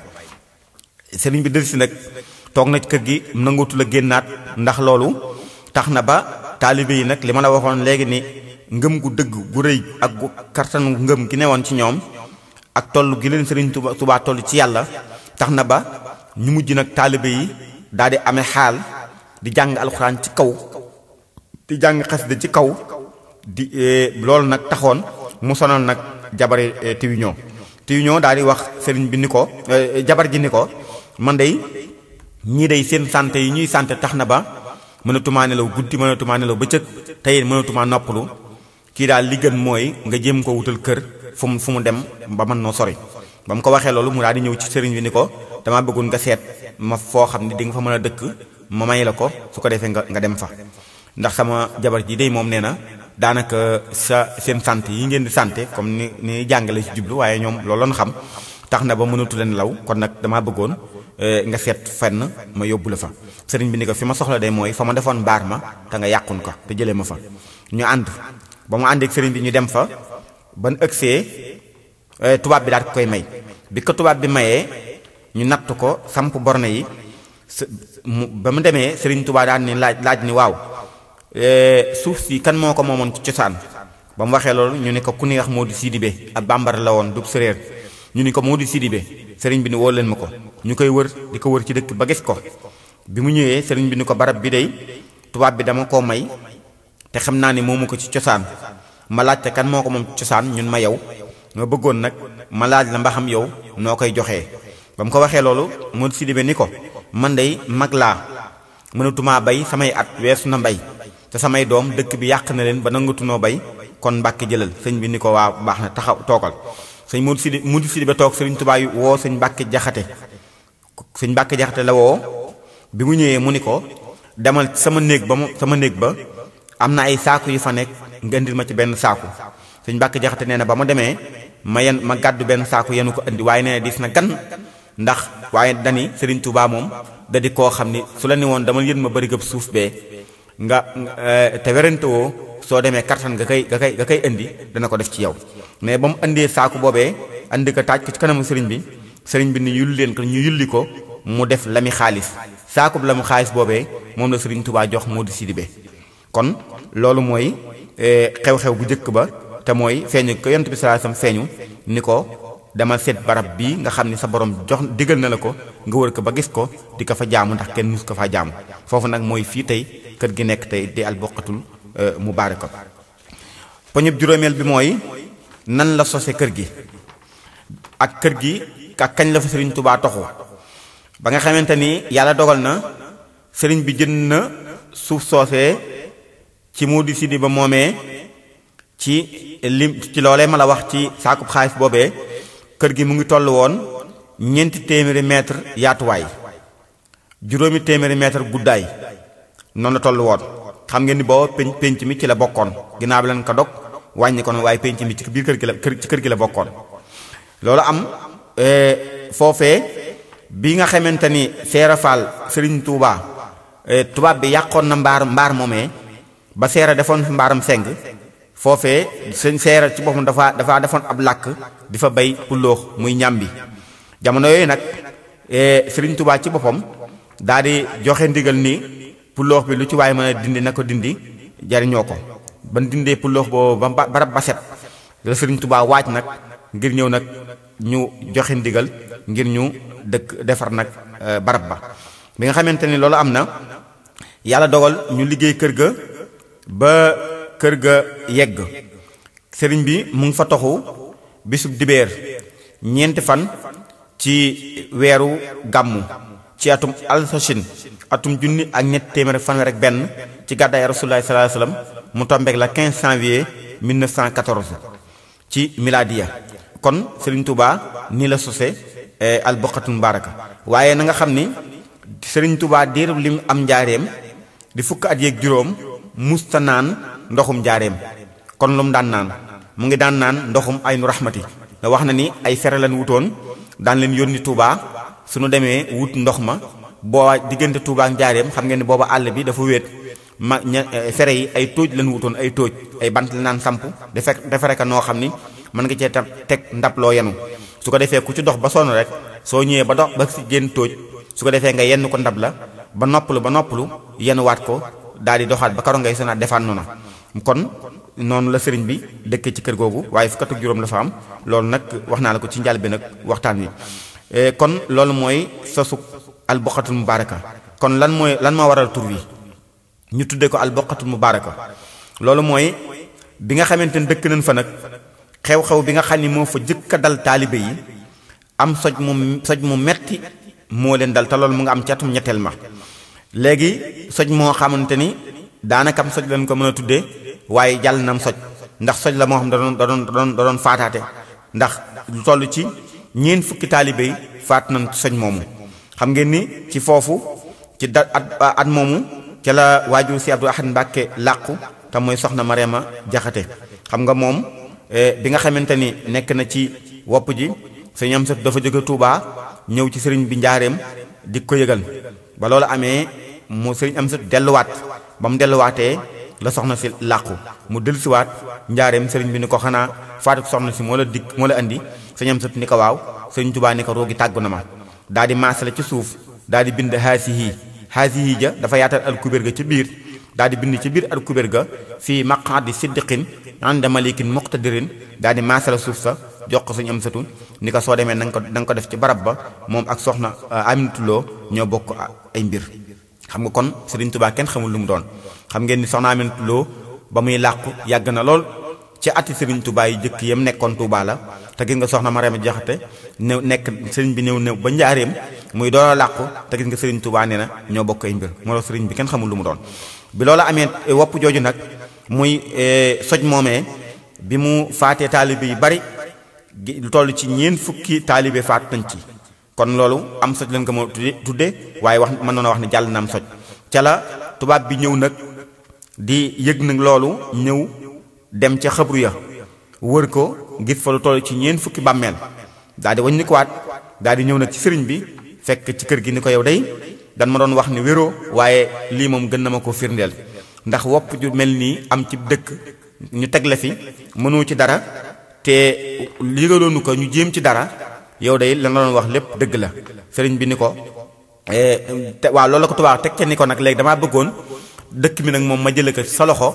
sëriñ bi dellusi nag toog na ci kër gi nangutu la génnaat ndax loolu tax na ba taalibe yi nag li ma la waxoon léegi ni ngëm gu dëgg gu rëy ak gu kartanu ngëm gi newoon ci ñoom ak toll gi leen Sëriñ Tuubaa toll ci yàlla tax na ba ñu mujj nag taalibe yi daal di amee xaal di jàng alxuraan ci kaw di jàng xasida ci kaw di loolu nag taxoon mu sonal nag jabari Tiwiñoo daal di wax sëriñ bi ni ko jabar ji ni ko man dey ñii dey seen santé yi ñuy santé tax na ba mënatumaa nelaw guddi mënatumaa nelaw bëccëg tey mënatumaa noppalu kii daal li gën mooy nga jéem ko wutal kër fu mu dem ba mën noo sori ba mu ko waxee loolu mu daal di ñëw ci sëriñ bi ni ko dama bëggoon nga seet ma foo xam ne di nga fa mën a dëkk ma may la ko su ko defee nga dem fa ndax sama jabar ji dey moom nee na daanaka seen sant yi ngeen di santé comme ni jàngale ci jublu waaye ñoom loolu lañ xam tax na ba mënatu leen law kon nag damaa bëggoon nga seet fenn ma yóbbu la fa sëriñ bi ni ko fi ma soxla day mooy fa ma defoon mbaar ma te nga yàqun ko te jëlee ma fa ñu ànd ba mu àndeek sëriñ bi ñu dem fa ban ëgsee tubaab bi daal koy may bi ko tubaab bi mayee ñu natt ko samp borne yi ba mu demee sëriñ Tuubaa daan ni laaj ni waaw suuf si kan moo ko moomoon ci cosaan ba mu waxee loolu ñu ne ko ku ni wax Modou Sidibé ab bambara la woon du séréer ñu ni ko Modou Sidibé sëriñ bi ni woo leen ma ko ñu koy wër di ko wër ci dëkk ba gis ko bi mu ñëwee sëriñ bi ni ko barab bi dey tubaab bi dama koo may te xam naa ni moomu ko ci cosaan ma laajte kan moo ko moom ci cosaan ñun ma yow nga bëggoon nag ma laaj la mbaxam yow noo koy joxee ba mu ko waxee loolu Modou Sidibé ni ko man dey mag laa mënatumaa bay samay at weesu na mbay te samay doom dëkk bi yàq na leen ba nangatunoo bay kon Mbàkke jëlal sëñ bi ni ko waa baax na taxaw toogal sëñ Modou Sidibé toog sëriñ Tuubaa yu woo sëñ Mbàkke Jaxate la woo bi mu ñëwee mu ni ko demal sama néeg ba am na ay saaku yu fa nekk nga indil ma ci benn saaku sëñ Mbàkke Jaxate nee na ba ma demee ma gàddu benn saaku yenu ko indi waaye nee na dis na gan ndax waaye dani sëriñ Tuubaa moom da di koo xam ni su la ni woon dama yën ma bëri gëb suuf bee nga te werante woo soo demee kartan nga koy indi dana ko def ci yow mais ba mu indee saaku boobee andi ko taaj ko ci kanamu sëriñ bi ni yulli leen ko ñu yulli ko mu def lami xaalis saakub lamu xaalis boobee moom la sëriñ Tuubaa jox Modou Sidibé kon loolu mooy xew-xew bu njëkk ba te mooy feeñu ko yonent bi sallallahu alayhi wasallam feeñu ni ko demal seet barab bii nga xam ni sa borom jox digal na la ko nga wër ko ba gis ko di ko fa jaamu ndax kenn mus ko faa jaamu foofu nag mooy fii tey kër gi nekk tey di albuqatul mubaaraka poñub juróomeel bi mooy nan la sose kër gi ak kër gi ak kañ la fa sëriñ Tuubaa toxu ba nga xamante ni yàlla dogal na sëriñ bi jënd na suuf soosee ci Modou Sidibé moomee ci loolee ma la wax ci saakub xaalis boobee kër gi mu ngi toll woon 400 mètres yaatuwaay 800 mètres guddaay noonu la toll woon xam ngeen ni booba penc mi ci la bokkoon ginnaaw bi leen ko dog wàññi ko waaye penc mi ci biir kër gi la bokkoon loolu am foofee bi nga xamante ni Seera Faal Sëriñ Tuubaa tubaab bi yàqoon na mbaar moomee ba Seera defoon fi mbaaram seng foofee sëñ Seera ci boppam dafa defoon ab làkk di fa bay pulloox muy ñambi jamono yooyu nag Sëriñ Tuubaa ci boppam daal di joxe ndigal ni puloox bi lu ci waaye mën a dindi na ko dindi jariñoo ko ban dindee puloox boobu ba barab ba set la Sëriñ Tuubaa waaj nag ngir ñëw nag ñu joxe ndigal ngir ñu defar nag barab ba bi nga xamante ni loolu am na yàlla dogal ñu liggéey kër ga ba kër ga yegg sëriñ bi mu ngi fa toxu bisub dibeer ñeenti fan ci weeru gàmmu ci atum alsachin atum junni ak ñett téeméer fanweer ak benn ci gàddaay Rasulullah sallallahu alayhi wasallam mu tombeek la 15 janvier 1914 ci miladiya kon Serigne Touba nii la sose alboqatul mubaraka waaye na nga xam ni Serigne Touba diirub lim am njaareem di fukk at yeeg juróom musta naan ndoxum njaareem kon lu mu daan naan mu ngi daan naan ndoxum aynu rahmati nga wax na ni ay fere lan wutoon daan leen yónni Touba suñu demee wut ndox ma boo diggante Touba ak njaareem xam ngeen ni booba àll bi dafa wéet fere yi ay tóoj lan wutoon ay tóoj ay bant la naan samp defare ka noo xam ni mën nga cee teg ndab loo yenu su ko defee ku ci dox ba sonn rek soo ñëwee ba dox ba si génn tóoj su ko defee nga yenn ko ndab la ba noppalu yenuwaat ko daal di doxaat ba karo ngay sonaat defaat noonu kon noonu la sëriñ bi dëkkee ci kër googu waaye fukk ak juróom la fa am loolu nag wax naa la ko ci njàll bi nag waxtaan wi kon loolu mooy sosu alboqatul mubaraka kon lan moo waral tur wi ñu tuddee ko alboqatul mubaraka loolu mooy bi nga xamante ne dëkk nañ fa nag xew-xew bi nga xam ni moo fa jëkk a dal taalibe yi am soj mu metti moo leen dal te loolu mu nga am ci atum ñetteel ma léegi soj moo xamante ni daanaka am soj lañ ko mën a tuddee waaye jàll na am soj ndax soj la moo xam da doon faataate ndax lu toll ci ñeent fukki taalibe yi faat nañ soj moomu xam ngeen ni ci foofu ci at moomu ca la waajur si Abdou Ahad Mbàkke làqu te mooy soxna Mariama Jaxate xam nga moom bi nga xamante ni nekk na ci wopp ji sëñ am dafa jóge Touba ñëw ci sëriñ bi njaareem di ko yëgal ba loolu amee mu sëriñ am delluwaat ba mu delluwaatee la soxna si làqu mu dellusiwaat njaareem sëriñ bi ni ko xanaa faatu soxna si moo la andi sëñ am ni ko waaw sëriñ Touba ni ko roogi tàggu na ma daal di maasale ci suuf daal di bind haasihi ja dafa yaatal al kubéer ga ci biir daal di bind ci biir al kubéer ga fii maqaadi siddiqin anda malikin muqtadirin daal di maasala suuf sa jox ko suñu am satu ni ko soo demee na nga ko def ci barab ba moom ak soxna Aminatu Lo ñoo bokk ay mbir xam nga kon Serigne Touba kenn xamul lu mu doon xam ngeen ni soxna Aminatu Lo ba muy làqu yàgg na lool ci ati Serigne Touba yi jëkk yam nekkoon Touba la te gis nga soxna Mariama Jaxate nekk Serigne bi ñëw ba njaareem muy doon làqu te gis nga Serigne Touba nee na ñoo bokk ay mbir moo tax Serigne bi kenn xamul lu mu doon bi loolu amee wopp jooju nag muy soj moomee bi mu faatee taalibe yu bari lu toll ci ñeent fukki taalibe faat nañ ci kon loolu am soj lañ ko moo tudde waaye wax mën na wax ne jàll na am soj ca la tubaab bi ñëw nag di yëg nag loolu ñëw dem ca xabru ya wër ko gis fa lu toll ci ñeent fukki bàmmeel daal di wañ ni ko waat daal di ñëw nag ci sëriñ bi fekk ci kër gi ni ko yow day dan ma doon wax ni wéroo waaye lii moom gën na ma ko firndeel ndax wopp ju mel nii am ci dëkk ñu teg la fi mënoo ci dara te ligaloonu ko ñu jéem ci dara yow day la doon wax lépp dëgg la sëriñ bi ni ko waaw loolu la ko tubaab teg ca ni ko nag léegi damaa bëggoon dëkk bi nag moom ma jële ko sa loxo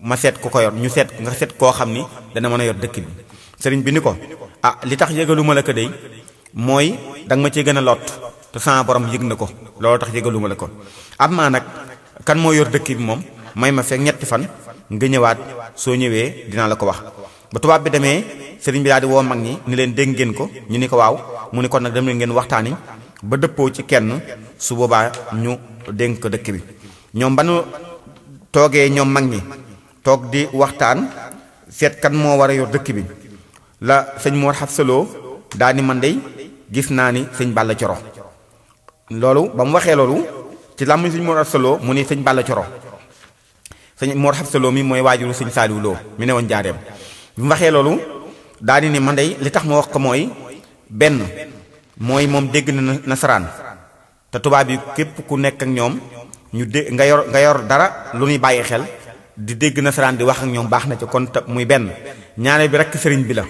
ma seet ku ko yor ñu seet nga seet koo xam ni dana mën a yor dëkk bi sëriñ bi ni ko ah li tax yëgaluma la ko day mooy danga ma cee gën a lot te sama borom yëg na ko loolu tax yëgaluma la ko am maa nag kan moo yor dëkk bi moom may ma fekk ñetti fan nga ñëwaat soo ñëwee dinaa la ko wax ba tubaab bi demee sëriñ bi daal di woo mag ñi ni leen dégg ngeen ko ñu ni ko waaw mu ni kon nag dem leen ngeen waxtaani ba dëppoo ci kenn su boobaa ñu dénk ko dëkk bi ñoom ba nu toogee ñoom mag ñi toog di waxtaan seet kan moo war a yor dëkk bi la sëñ Mor Xabsa Lo daal ni man dey gis naa ni sëñ Balla Coro loolu ba mu waxee loolu ci làmmiñ sëñ Mor Xabsa Lo mu ni sëñ Balla Coro sëñ Mor Xabsa Lo mi mooy waajuru sëñ Saaliw Lo mi ne woon jaareem bi mu waxee loolu daal di ni man dey li tax ma wax ko mooy benn mooy moom dégg na nasaraan te tubaab yi képp ku nekk ak ñoom ñu dé nga yor dara lu ñuy bàyyi xel di dégg nasaraan di wax ak ñoom baax na ci kon muy benn ñaareel bi rekk sëriñ bi la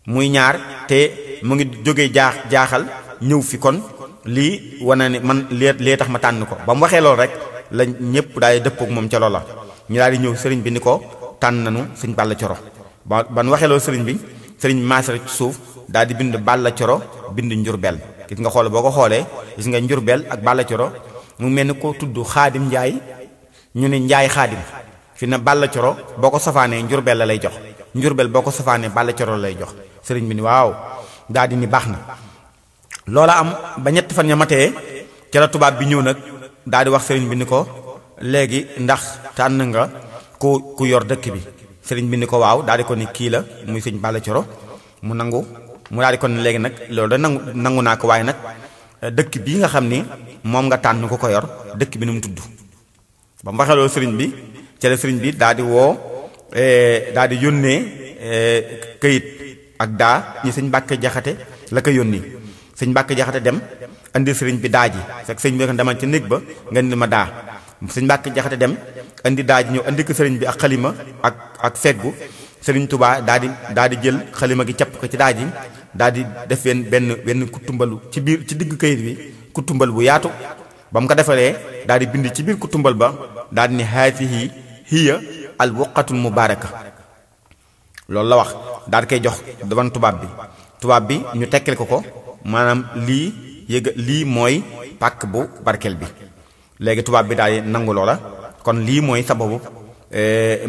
muy ñaar te mu ngi jógee jaaxal ñëw fi kon lii wane ne man lee tax ma tànn ko ba mu waxee loolu rek la ñëpp daal di dëppook moom ca loola ñu daal di ñëw sëriñ bi ni ko tànn nanu sëñ Balla Coro ban waxee loolu sëriñ bi maasara ci suuf daal di bind Balla Coro bind Njurbel gis nga xool boo ko xoolee gis nga Njurbel ak Balla Coro mu mel ni ko tudd Xaadim Njaay ñu ne Njaay Xaadim fi na Balla Coro boo ko safaanee Njurbel la lay jox Njurbel boo ko safaanee Balla Coro la lay jox sëriñ bi ni waaw daal di ni baax na loola am ba ñetti fan ya matee ca la tubaab bi ñëw nag daal di wax sëriñ bi ni ko léegi ndax tànn nga ku yor dëkk bi sëriñ bi ni ko waaw daal di ko ni kii la muy sëñ Balla Coro mu nangu mu daal di ko ni léegi nag loolu da nangu naa ko waaye nag dëkk bii nga xam ni moom nga tànn ku ko yor dëkk bi nu mu tudd ba mu waxee loolu sëriñ bi ca la sëriñ bi daal di woo daal di yónnee këyit ak daa ñi sëñ Mbàkke Jaxate la ko yónni sëñ Mbàkke Jaxate dem andi sëriñ bi daa ji fekk sëñ bi nga demal ca néeg ba nga indi ma daa sëñ Mbàkke Jaxate dem andi daa ji ñëw andi ko sëriñ bi ak xalima ak feggu sëriñ Tuubaa daal di jël xalima gi capp ko ci daa ji daal di def benn kutumbalu ci digg këyit bi kutumbal bu yaatu ba mu ko defalee daal di bind ci biir kutumbal ba daal di ni haatihi hiya al wuqatul mubaaraka loolu la wax daal di koy jox davan tubaab bi ñu tekkil ko maanaam lii mooy pàkk bu barkeel bi léegi tubaab bi daal di nangu loola kon lii mooy sababu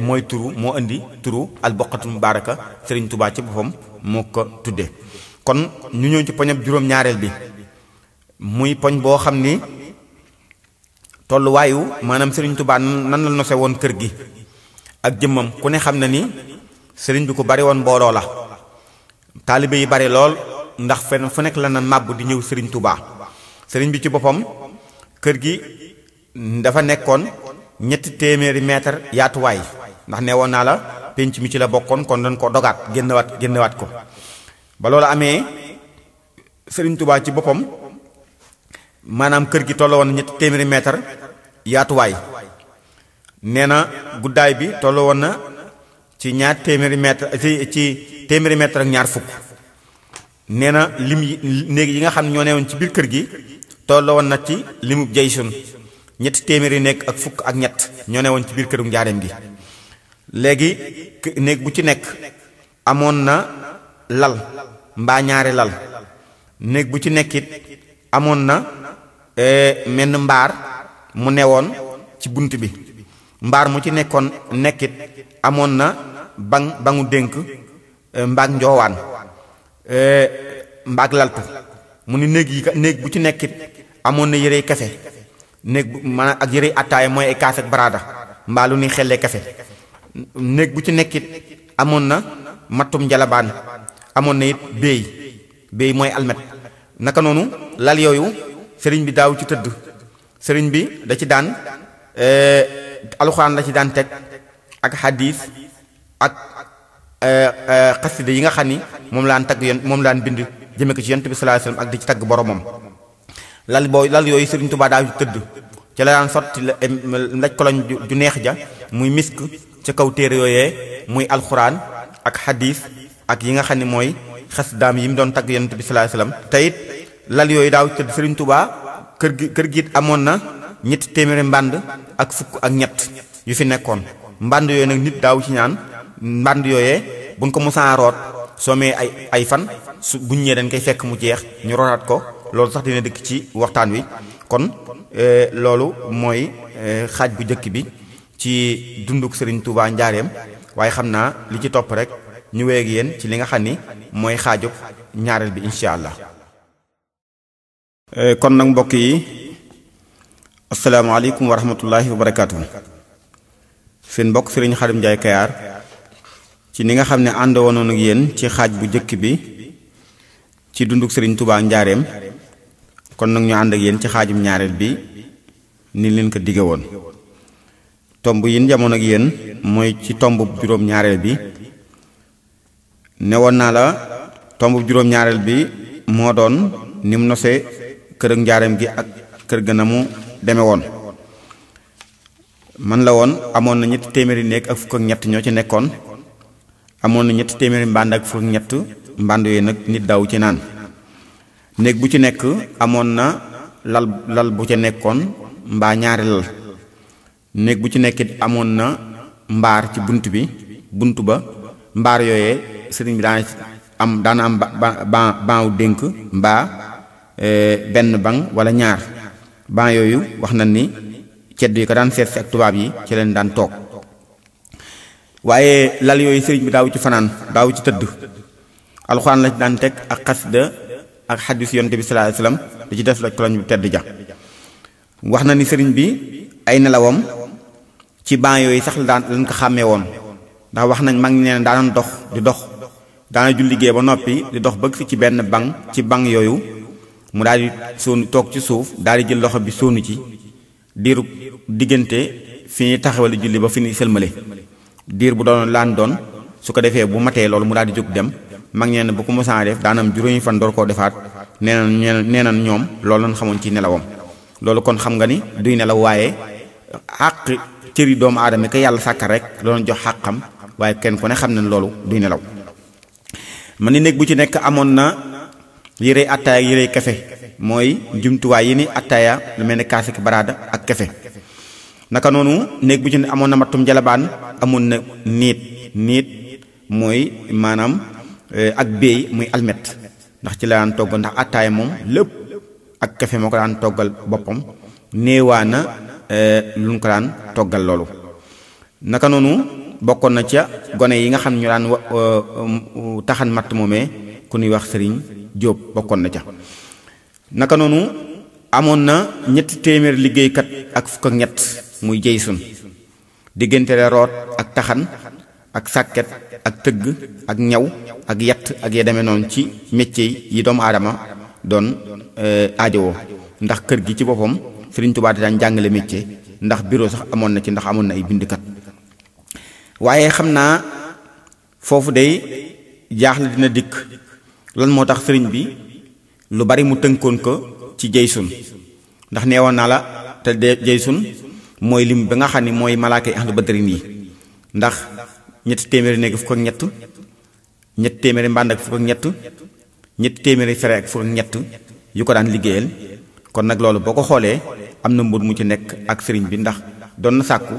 mooy moo indi turu al wuqatul mubaaraka Sëriñ Tuubaa ci boppam moo ko tuddee kon ñu ñëw ci poñab juróom-ñaareel bi muy poñ boo xam ni tolluwaayu maanaam Sëriñ Tuubaa nan la nose woon kër gi ak jëmmam ku ne xam na ni sëriñ bi ko bari woon mbooloo la taalibe yi bari lool ndax fenn fu nekk la na màbb di ñëw Sëriñ Tuubaa sëriñ bi ci boppam kër gi dafa nekkoon 300 mètre yaatuwaay ndax ne woon naa la penc mi ci la bokkoon kon dañ ko dogaat génnewaat ko ba loolu amee Sëriñ Tuubaa ci boppam maanaam kër gi tolloo woon 300 mètre yaatuwaay nee na guddaay bi tolloo woon na ci 200 mètre ci 100 mètre ak ñaar fukk nee na lim néeg yi nga xam ne ñoo newoon ci biir kër gi tolloo woon na ci limu jaysun 300 néeg ak fukk ak ñett ñoo newoon ci biir këru njaareem gi léegi néeg bu ci nekk amoon na lal mbaa ñaari lal néeg bu ci nekkit amoon na menn mbaar mu newoon ci bunt bi mbaar mu ci nekkit amoon na bangu dénk mbaag njoowaan mbaag laltu mu ni néeg bu ci nekkit amoon na yërey kafe néeg bu maanaam ak yërey attaaya mooy ay kaas ak baraada mbaa lu ni xellee kafe néeg bu ci nekkit amoon na mattum njalabaan amoon na it béy mooy almet naka noonu lal yooyu sëriñ bi daaw ci tëdd sëriñ bi da ci daan alxuraan la ci daan teg ak xadiis ak xasida yi nga xam ni moom laan tagg moom laan bind jëme ko ci yonent bi sallallahu alayhi wasallam ak di ci tagg boromam lal yooyu sëriñ Tuubaa daaw ci tëdd ca la daan sotti laj koloñ ju neex ja muy misk ca kaw téere yooyee muy alxuraan ak xadiis ak yi nga xam ne mooy xasdaam yi mu doon tagg yonent bi sallallahu alayhi wasallam te it lal yooyu daaw tëdd Sëriñ Tuubaa kër gi amoon na 300 mbànd ak fukk ak ñett yu fi nekkoon mbànd yooyu nag nit daaw ci ñaan mbànd yooyee buñ ko musaan root soo mee ay fan su buñ ñëwee dañ koy fekk mu jeex ñu rootaat ko loolu sax dina dëkk ci waxtaan wi kon loolu mooy xaaj bu njëkk bi ci dunduk Sëriñ Tuubaa njaareem waaye xam naa li ci topp rek ñu wéy ak yéen ci li nga xam ni mooy xaajub ñaareel bi incha allah. kon nag mbokk yi asalaamaaleykum wa rahmatullahi wa barakaatu. seen mbokk Sëriñ Xaadim Njaay Kayaar ci ni nga xam ne ànd woon ak yéen ci xaaj bu njëkk bi ci dunduk Sëriñ Tuubaa njaareem kon nag ñu ànd ak yéen ci xaajum ñaareel bi ni leen ko digge woon tomb yi jamono ak yéen mooy ci tomb juróom-ñaareel bi newoon naa la tomb juróom-ñaareel bi moo doon ni mu nosee kër ak njaareem gi ak kër ga na mu deme woon man la woon amoon na 300 néeg ak fukk ak ñett ñoo ci nekkoon amoon na 300 mbànd ak fukk ak ñett mbànd yooyu nag nit daaw ci naan. néeg bu ci nekk amoon na lal bu ca nekkoon mbaa ñaari lal. néeg bu ci nekkit amoon na mbaar ci bunt ba mbaar yooyee sëriñ bi daana am baawu dénk mbaa benn bang wala ñaar ban yooyu wax na ni cedd yi ko daan seet si ak tubaab yi ci leen daan toog. waaye lal yooyu sëriñ bi daaw ci fanaan daaw ci tëdd alxuraan la ci daan teg ak xasida ak xadis yonte bi sallallahu alayhi wasallam da ci def la koloñ bu tedd ja. wax na ni sëriñ bi ay nelawam ci ban yooyu sax la lañ ko xàmmee woon ndax wax nañ mag nee na daan dox di dox daana julli liggéey ba noppi di dox bëgg si ci benn bang ci bang yooyu mu daal di sóonu toog ci suuf daal di jël loxo bi sóonu ci diiru diggante fi ñuy taxawal julli ba fi ñuy sëlmale diir bu doon laan doon su ko defee bu matee loolu mu daal di jóg dem mag ñeen bu ko mosaan def daanam juróomi fan door koo defaat nee na ñoom loolu lañ xamoon ci nelawam. loolu kon xam nga ni duy nelaw waaye àq cëri doomu aadama ka yàlla sàkka rek doon jox xàqam waaye kenn ku ne xam ne loolu duy nelaw. man ni néeg bu ci nekk amoon na yërey attaaya yërey kafe mooy jumtuwaay yi ni attaaya lu mel ne kaasik baraada ak kafe. naka noonu néeg bu ci ne amoon na mattum jalabaan amoon na niit mooy maanaam ak béy muy almet ndax ci la daan togg ndax attaaya moom lépp ak kafe moo ko daan toggal boppam néewaa na lu ñu ko daan toggal loolu. naka noonu bokkoon na ca gone yi nga xam ñu daan taxan matt moomee ku ñuy wax sëriñ Jóob bokkoon na ca. naka noonu amoon na 300 liggéeykat ak fukk ak ñett muy jëy sun diggante root ak taxan ak sàkket ak tëgg ak ñaw ak yett ak ya demee noonu ci métier yi doomu aadama doon aajowoo ndax kër gi ci boppam Sëriñ Tuubaa daan jàngale métier ndax bureau sax amoon na ci ndax amoon na ay bindkat. waaye xam naa foofu day jaaxle dina dikk lan moo tax sëriñ bi lu bari mu tënkoon ko ci jëy sun ndax neewoon naa la te jëy sun mooy lim ba nga xam ni mooy malaaka yi ahlu badrin yi ndax 300 néeg fukk ak ñett 300 mbànd ak fukk ak ñett 300 fere ak fukk ak ñett yu ko daan liggéeyal. kon nag loolu boo ko xoolee am na mbir mu ci nekk ak sëriñ bi ndax doon na sàkku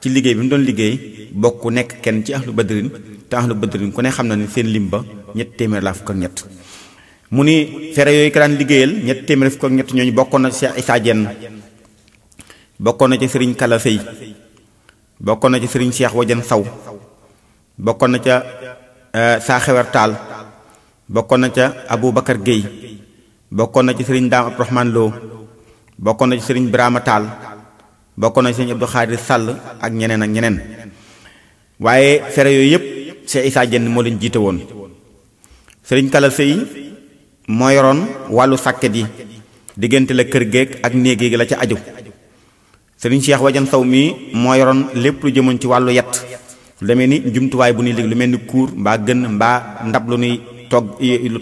ci liggéey bi mu doon liggéey bokk nekk kenn ci ahlu badrin te ahlu badrin ku ne xam na ni seen lim ba 300 la fukk ak ñett. mu ni fere yooyu ko daan liggéeyal 300 fukk ak ñett ñooñu bokkoon na ci Cheikh Issa Diène bokkoon na ci sëriñ Kala Sey bokkoon na ci sëriñ Cheikh Wajan Saw bokkoon na ca saa xewer taal bokkoon na ca Aboubacar Guèye bokkoon na ci sëriñ Daam Abdourahmane Lo bokkoon na ci sëriñ Birama Taal bokkoon na ci sëriñ Abdou Khadir Sall ak ñeneen ak ñeneen. waaye fere yooyu yëpp Cheikh Issa Diène moo leen jiite woon. sëriñ Kala Sey moo yoroon wàllu sàkket yi diggante la kër geek ak néeg yi la ca aju. sëriñ Cheikh Wajan Saw mii moo yoroon lépp lu jëmoon ci wàllu yett lu demee ni jumtuwaay bu ñuy léegi lu mel ni kuur mbaa gën mbaa ndab lu ñuy togg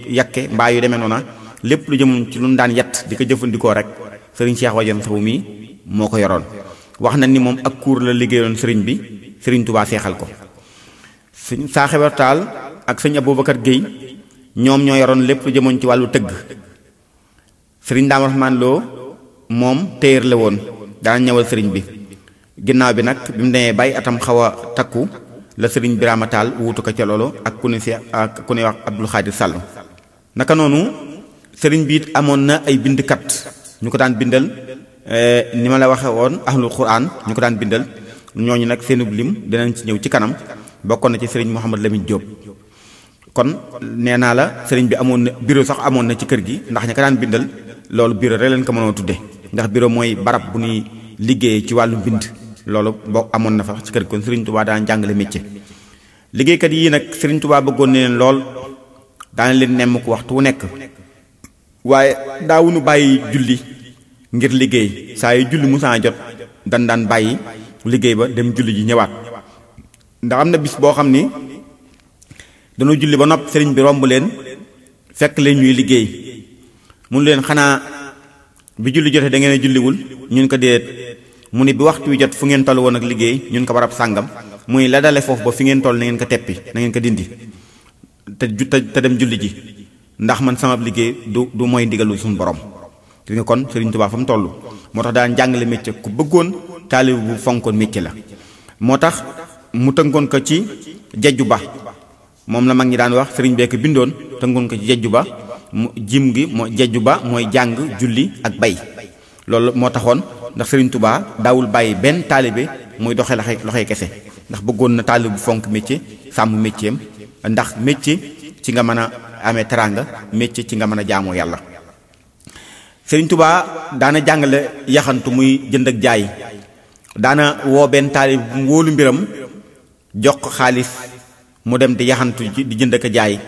yakke mbaa yu demee noona lépp lu jëmoon ci lu ñu daan yett di ko jëfandikoo rek sëriñ Cheikh Wajan Saw mii moo ko yoroon. wax na ni moom ak kuur la liggéeyoon sëriñ bi sëriñ Tuubaa seexal ko. sëñ saa xewer taal ak sëñ Aboubacar Guèye ñoom ñoo yoroon lépp lu jëmoon ci wàllu tëgg. sëriñ Daam Rahmaan Lo moom téyër la woon daan ñëwal sëriñ bi ginnaaw bi nag bi mu demee bay atam xaw a takku la sëriñ Birama Taal wuutu ko ca loolu ak ku ne wax Abdou Khadir Sall. naka noonu sëriñ bi it amoon na ay bindkat ñu ko daan bindal ni ma la waxe woon ahlul quran ñu ko daan bindal ñooñu nag seenub lim dinañ ci ñëw ci kanam bokkoon na ci sëriñ Mouhamad Lamine Diop. kon nee naa la sëriñ bi amoon na bureau sax amoon na ci kër gi ndax ña ko daan bindal loolu bureau rek leen ko mënoo tudde ndax bureau mooy barab bu ñuy liggéeyee ci wàllu mbind loolu boo amoon na fa ci kër gi kon Serigne Touba daan jàngale métier. liggéeykat yii nag Serigne Touba bëggoon na leen lool daana leen nemm ko waxtu wu nekk waaye daawuñu bàyyi julli ngir liggéey saa yu julli musaa jot daan bàyyi liggéey ba dem julli ji ñëwaat. ndax am na bis boo xam ni dañoo julli ba nopp sëriñ bi romb leen fekk leen ñuy liggéey mun leen xanaa bi julli jotee da ngeen a julliwul ñun ko déet mu ni bi waxtu wi jot fu ngeen toll woon ak liggéey ñun ko barab sàngam muy la dale foofu ba fi ngeen toll na ngeen ko teppi na ngeen ko dindi te dem julli ji ndax man sama liggéey du mooy ndigalu suñu borom. gis nga kon Sëriñ Tuubaa fa mu toll moo tax daan jàngale métier ku bëggoon taalibe bu fonkoon métier la. moo tax mu tënkoon ko ci jejju ba moom la mag ñi daan wax sëriñ beek bindoon tënkoon ko ci jejju ba mu jim gi moo jejju ba mooy jàng julli ak bay. loolu moo taxoon ndax Sëriñ Tuubaa daawul bàyyi benn taalibe muy doxee loxoy kese ndax bëggoon na taalibe bu fonk métier sàmm métier am ndax métier ci nga mën a amee teraanga métier ci nga mën a jaamoo yàlla. Sëriñ Tuubaa daana jàngale yaxantu muy jënd ak jaay daana woo benn taalibe bu wóolu mbiram jox ko xaalis mu dem di yaxantu di jënd ak jaay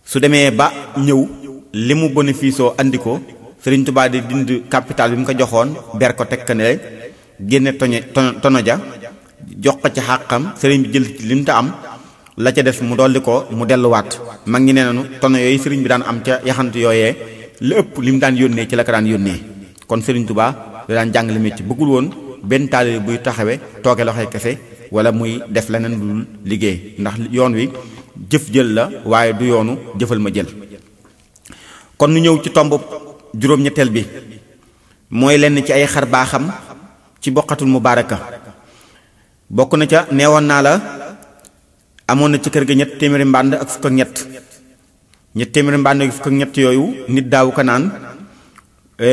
su demee ba ñëw li mu bénéfice oo andi ko Sëriñ Tuubaa di dind capital bi mu ko joxoon ber ko teg ko ne génne tono ja jox ko ci xàqam sëriñ bi jël ci lim ta am la ca des mu dolli ko mu delluwaat. mag ñi nee nañu tono yooyu sëriñ bi daan am ca yaxantu yooyee li ëpp li mu daan yónnee ci la ko daan yónnee. kon Sëriñ Tuubaa da daan jàngale métier bëggul woon benn taalibe buy taxawe tooge loxoy kese wala muy def leneen lu liggéey ndax yoon wi jëf jël la waaye du yoonu jëfal ma jël. kon nu ñëw ci tomb juróom-ñetteel bi mooy lenn ci ay xar baaxam ci Boqatul Mubaaraka. bokk na ca neewoon naa la amoon na ci kër ga 3 téeméeri mbànd ak fukk ak ñett 3 téeméeri mbànd ak fukk ak ñett yooyu nit daawu ko naan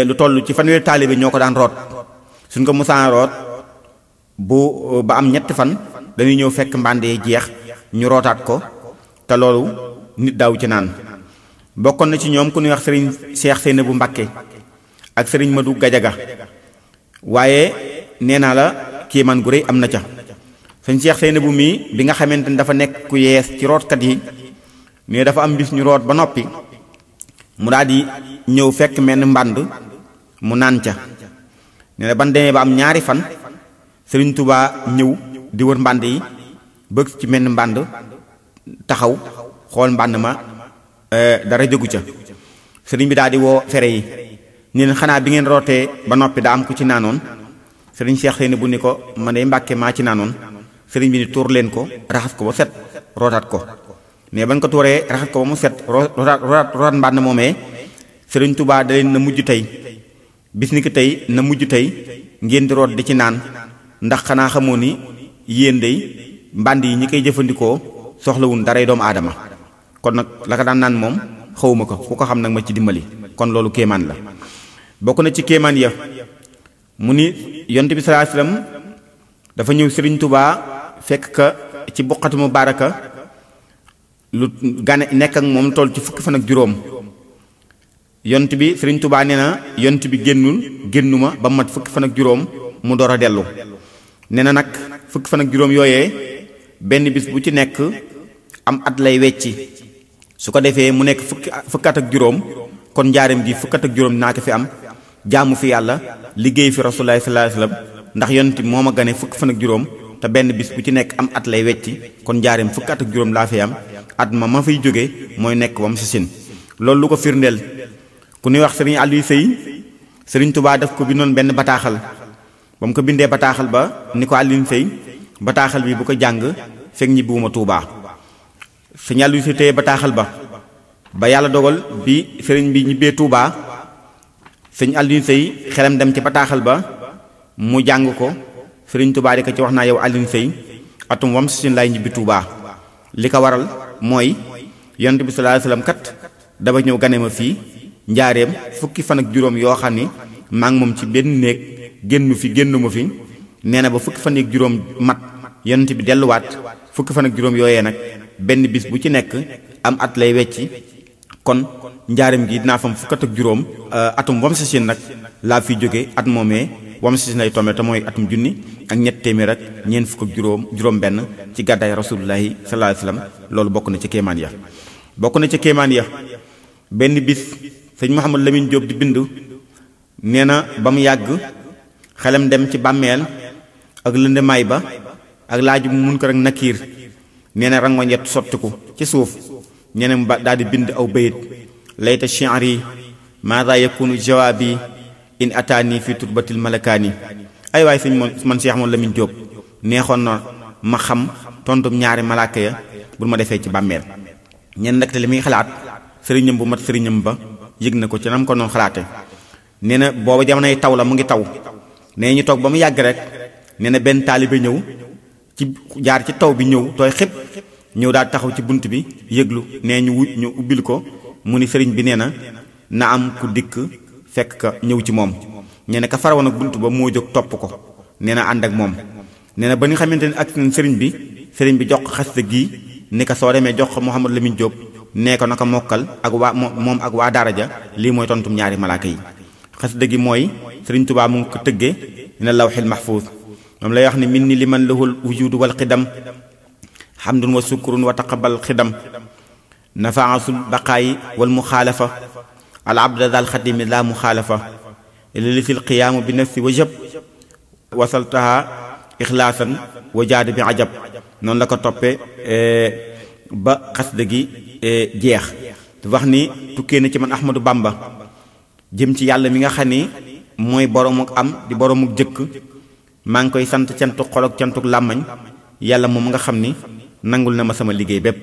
lu toll ci fanweeri taalibe ñoo ko daan root. suñ ko musaan root bu ba am 3 fan dañuy ñëw fekk mbànd yi jeex ñu rootaat ko te loolu nit daawu ci naan. bokkoon na ci ñoom ku ñuy wax sëriñ Cheikh Seynabou Mbacké ak sëriñ Madou Gajaga waaye nee naa la kéemaan gu rëy am na ca. sëñ Cheikh Seynabou mii bi nga xamante ni dafa nekk ku yees ci rootkat yi ne dafa am bis ñu root ba noppi mu daal di ñëw fekk menn mbànd mu naan ca. nee na ban demee ba am 2 fan Sëriñ Tuubaa ñëw di wër mbànd yi bëgg ci menn mbànd taxaw xool mbànd ma dara jógu ca. sëriñ bi daal di woo fere yi ni leen xanaa bi ngeen rootee ba noppi daa am ku ci naanoon. sëriñ Cheikh Seynabou ni ko man de Mbàkke maa ci naanoon. sëriñ bi ni tuur leen ko raxas ko ba set rootaat ko mais bañ ko tuuree raxas ko ba mu set rootaat mbànd moomee Sëriñ Tuubaa da leen na mujj tey bis ni ki tey na mujj tey ngeen di root di ci naan ndax xanaa xamoo ni yéen day mbànd yi ñi koy jëfandikoo soxlawun daray doomu aadama. kon nag la ko daan naan moom xawuma ko ku ko xam nag ma ci dimbali. kon loolu kéemaan la. bokk na ci kéemaan ya mu ni yonent bi sallallahu alayhi wasallam dafa ñëw Sëriñ Tuubaa fekk ka ci Boqatul Mubaaraka lu gane nekk ak moom toll ci 10 fan ak juróom. yonent bi Sëriñ Tuubaa nee na yonent bi génnuma ba mat 10 fan ak juróom mu door a dellu. nee na nag 10 fan ak juróom yooyee benn bis bu ci nekk am at lay wecci su ko defee mu nekk fukki at ak juróom kon njaareem gi 10 at ak juróom dinaa ko fi am jaamu fi yàlla liggéey fi Rasulullaahi sallallaahu alayhi wa sallam ndax yonent moo ma gane 10 fan ak juróom te benn bis bu ci nekk am at lay wecci kon njaareem 10 at ak juróom laa fi am at ma fay jóge mooy nekk wam si sin. loolu lu ko firndeel ku ñuy wax Sëriñ Aliou Sey Sëriñ Tuubaa daf ko bindoon benn bataaxal ba mu ko bindee bataaxal ba ni ko Aliou Sey bataaxal bi bu ko jàng fekk ñibbiwuma Tuubaa. Sëriñ Aliou Sey téye bataaxal ba yàlla dogal bi sëriñ bi ñibbee Tuubaa Sëriñ Aliou Sey xelam dem ci bataaxal ba mu jàng ko Sëriñ Tuubaa di ko ci wax naa yow Aliou Sey atum wam si sin lay ñibbi Tuubaa li ko waral mooy yonent bi sallallahu alayhi wasallam kat dafa ñëw gane ma fii njaareem 10 fan ak juróom yoo xam ni maa ngi moom ci benn néeg génnu ma fi nee na ba 10 fan ak juróom mat yonent bi delluwaat 10 fan ak juróom yooyee nag benn bis bu ci nekk am at lay wecci kon njaareem gi dinaa fam 10 ak juróom atum wam si sin nag laa fi jóge at moomee wam si sin lay tombe te mooy atum junni ak 700 ak ñeent fukk ak juróom benn ci gàddaay Rasulullaahi sallallaahu alayhi wasallam loolu bokk na ci kéemaan ya. bokk na ci kéemaan ya benn bis sëñ Mouhamadou Lamine Diop di bind nee na ba mu yàgg xelam dem ci bàmmeel ak lëndemaay ba ak laaju Munkar ak Nakiir nee na rangoñ yet sottiku ci suuf nee na ba daal di bind aw bayit layta shi'ri maada yakunu jawaabi in ataani fi turbatil malakaani. ay waay sëñ man Cheikh Mouhamadou Lamine Diop neexoon na ma xam tontum ñaari malaaka ya bu ma defee ci bàmmeel ñen nak li muy xalaat sëriñam bu mat sëriñam ba yëg na ko ci nam ko noon xalaate nee na booba jamonoy taw la mu ngi taw nee ñu toog ba mu yàgg rek nee na benn taalibe ñëw ci jaar ci taw bi ñëw tooy xëpp ñëw daal taxaw ci bunt bi yëglu nee ñu ubbil ko mu ni sëriñ bi nee na am ku dikk fekk ka ñëw ci moom nee na ka farawoon ak bunt ba moo jóg topp ko nee na ànd ak moom nee na ba nga xamante ne ak sëriñ bi jox ko xasida gii ni ka soo demee jox ko Mouhamadou Lamine Diop nee ko naka mokkal ak waa moom ak waa daara ja lii mooy tontum ñaari malaaka yi xasida gi mooy sëriñ Tuubaa mu ngi ko tëggee ne lawxil mahfuuz moom lay wax ni min ni liman lahul wujudu wal xidam hamdun wa sukrun wa taqabal xidam nafaasul baqaayi wal muxaalafa al abda dal xadimi la muxaalafa li fil qiyaamu bi nafsi wa jab wasaltaha ixlaasan wa jaada bi ajab noonu la ko toppee ba xasida gi jeex wax ni tukkee na ci man Ahmadou Bamba jëm ci yàlla mi nga xam ni mooy boromuk am di boromuk jëkk maa ngi koy sant cantuk xol ak cantuk làmmañ yàlla moom nga xam ni nangul na ma sama liggéey bépp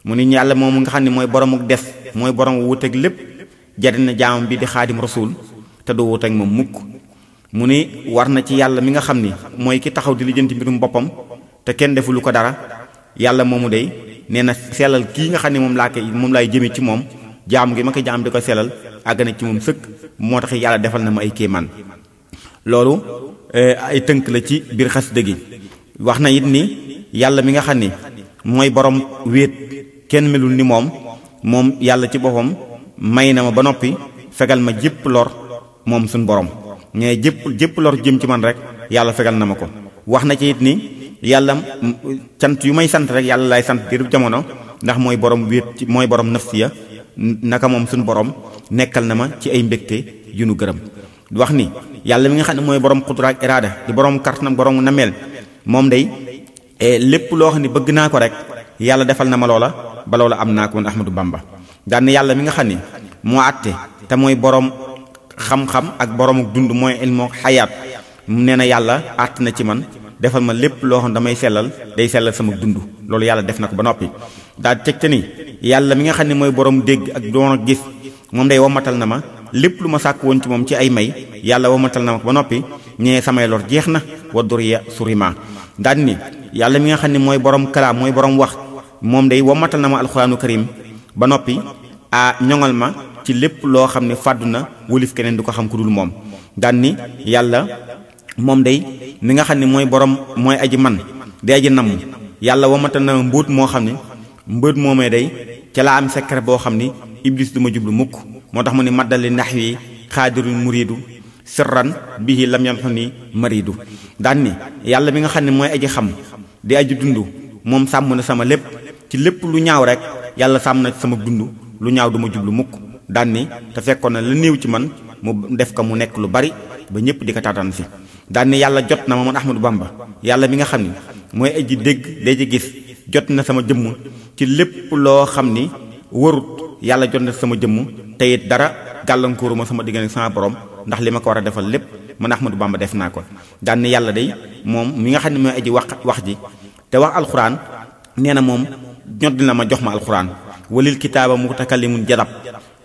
mu ni yàlla moom nga xam ni mooy boromuk des mooy borom wuuteeg lépp jariñ na jaamam bi di xaadim rasul te du wuuteeg moom mukk mu ni war na ci yàlla mi nga xam ni mooy ki taxaw di lijjanti mbirum boppam te kenn defulu ko dara yàlla moomu dey nee na sellal kii nga xam ne moom laay jëme ci moom jaam gi ma ko jaam di ko sellal àgg na ci moom sëkk moo tax yàlla defal na ma ay kéemaan loolu ay tënk la ci biir xasida gi wax na it ni yàlla mi nga xam ni mooy borom wéet kenn melul ni moom yàlla ci boppam may na ma ba noppi fegal ma jépp lor moom suñ borom mais jépp lor jëm ci man rek yàlla fegal na ma ko wax na ci it ni yàlla cant yu may sant rek yàlla lay sant diiru jamono ndax mooy borom wéet ci mooy borom nafsiya naka moom suñu borom nekkal na ma ci ay mbégte yu nu gërëm wax ni yàlla mi nga xam ne mooy borom xudra ak iraada di borom kartanam borom nameel moom day lépp loo xam ne bëgg naa ko rek yàlla defal na ma loola ba loola am naa ko man Ahmadou Bamba daan yàlla mi nga xam ne moo àtte te mooy borom xam-xam ak borom dund mooy ilmu xayaat nee na yàlla àtt na ci man defal ma lépp loo xam damay sellal day sellal sama dund loolu yàlla def na ko ba noppi daal tegte ni yàlla mi nga xam ne mooy borom dégg ak doon ak gis moom day womatal na ma lépp lu ma sàkk woon ci moom ci ay may yàlla womatal na ma ko ba noppi ñee samay lor jeex na wa duriya surima daal ni yàlla mi nga xam ne mooy borom kalaam mooy borom wax moom day womatal na ma alxuraanu karim ba noppi ñoŋal ma ci lépp loo xam ne fàddu na wulif keneen du ko xam ku dul moom daal ni yàlla moom day mi nga xam ne mooy borom mooy aji man di aji namm yàlla womatal na ma mbóot moo xam ne mbóot moomee day ca laa am secret boo xam ni iblis du ma jublu mukk moo tax mu ne maddali nax wi xaadirul muridu sirran bihi lam yan xu ni maridu daan ni yàlla mi nga xam ne mooy aji xam di aji dund moom sàmm na sama lépp ci lépp lu ñaaw rek yàlla sàmm na sama dund lu ñaaw du ma jublu mukk daan ni te fekkoon na la néew ci man mu def ko mu nekk lu bari ba ñëpp di ko taataan si daan ni yàlla jot na ma man Ahmadou Bamba yàlla mi nga xam ni mooy aji dégg day ji gis jot na sama jëmm ci lépp loo xam ni warut yàlla jot na sama jëmm te it dara gàllankooru ma sama diggante sama borom ndax li ma ko war a defal lépp man Ahmadou Bamba def naa ko daan ni yàlla day moom mi nga xam ne mooy aji wax ji te wax alxuraan nee na moom ñot na ma jox ma alxuraan walil kitaaba mutakallimun jadab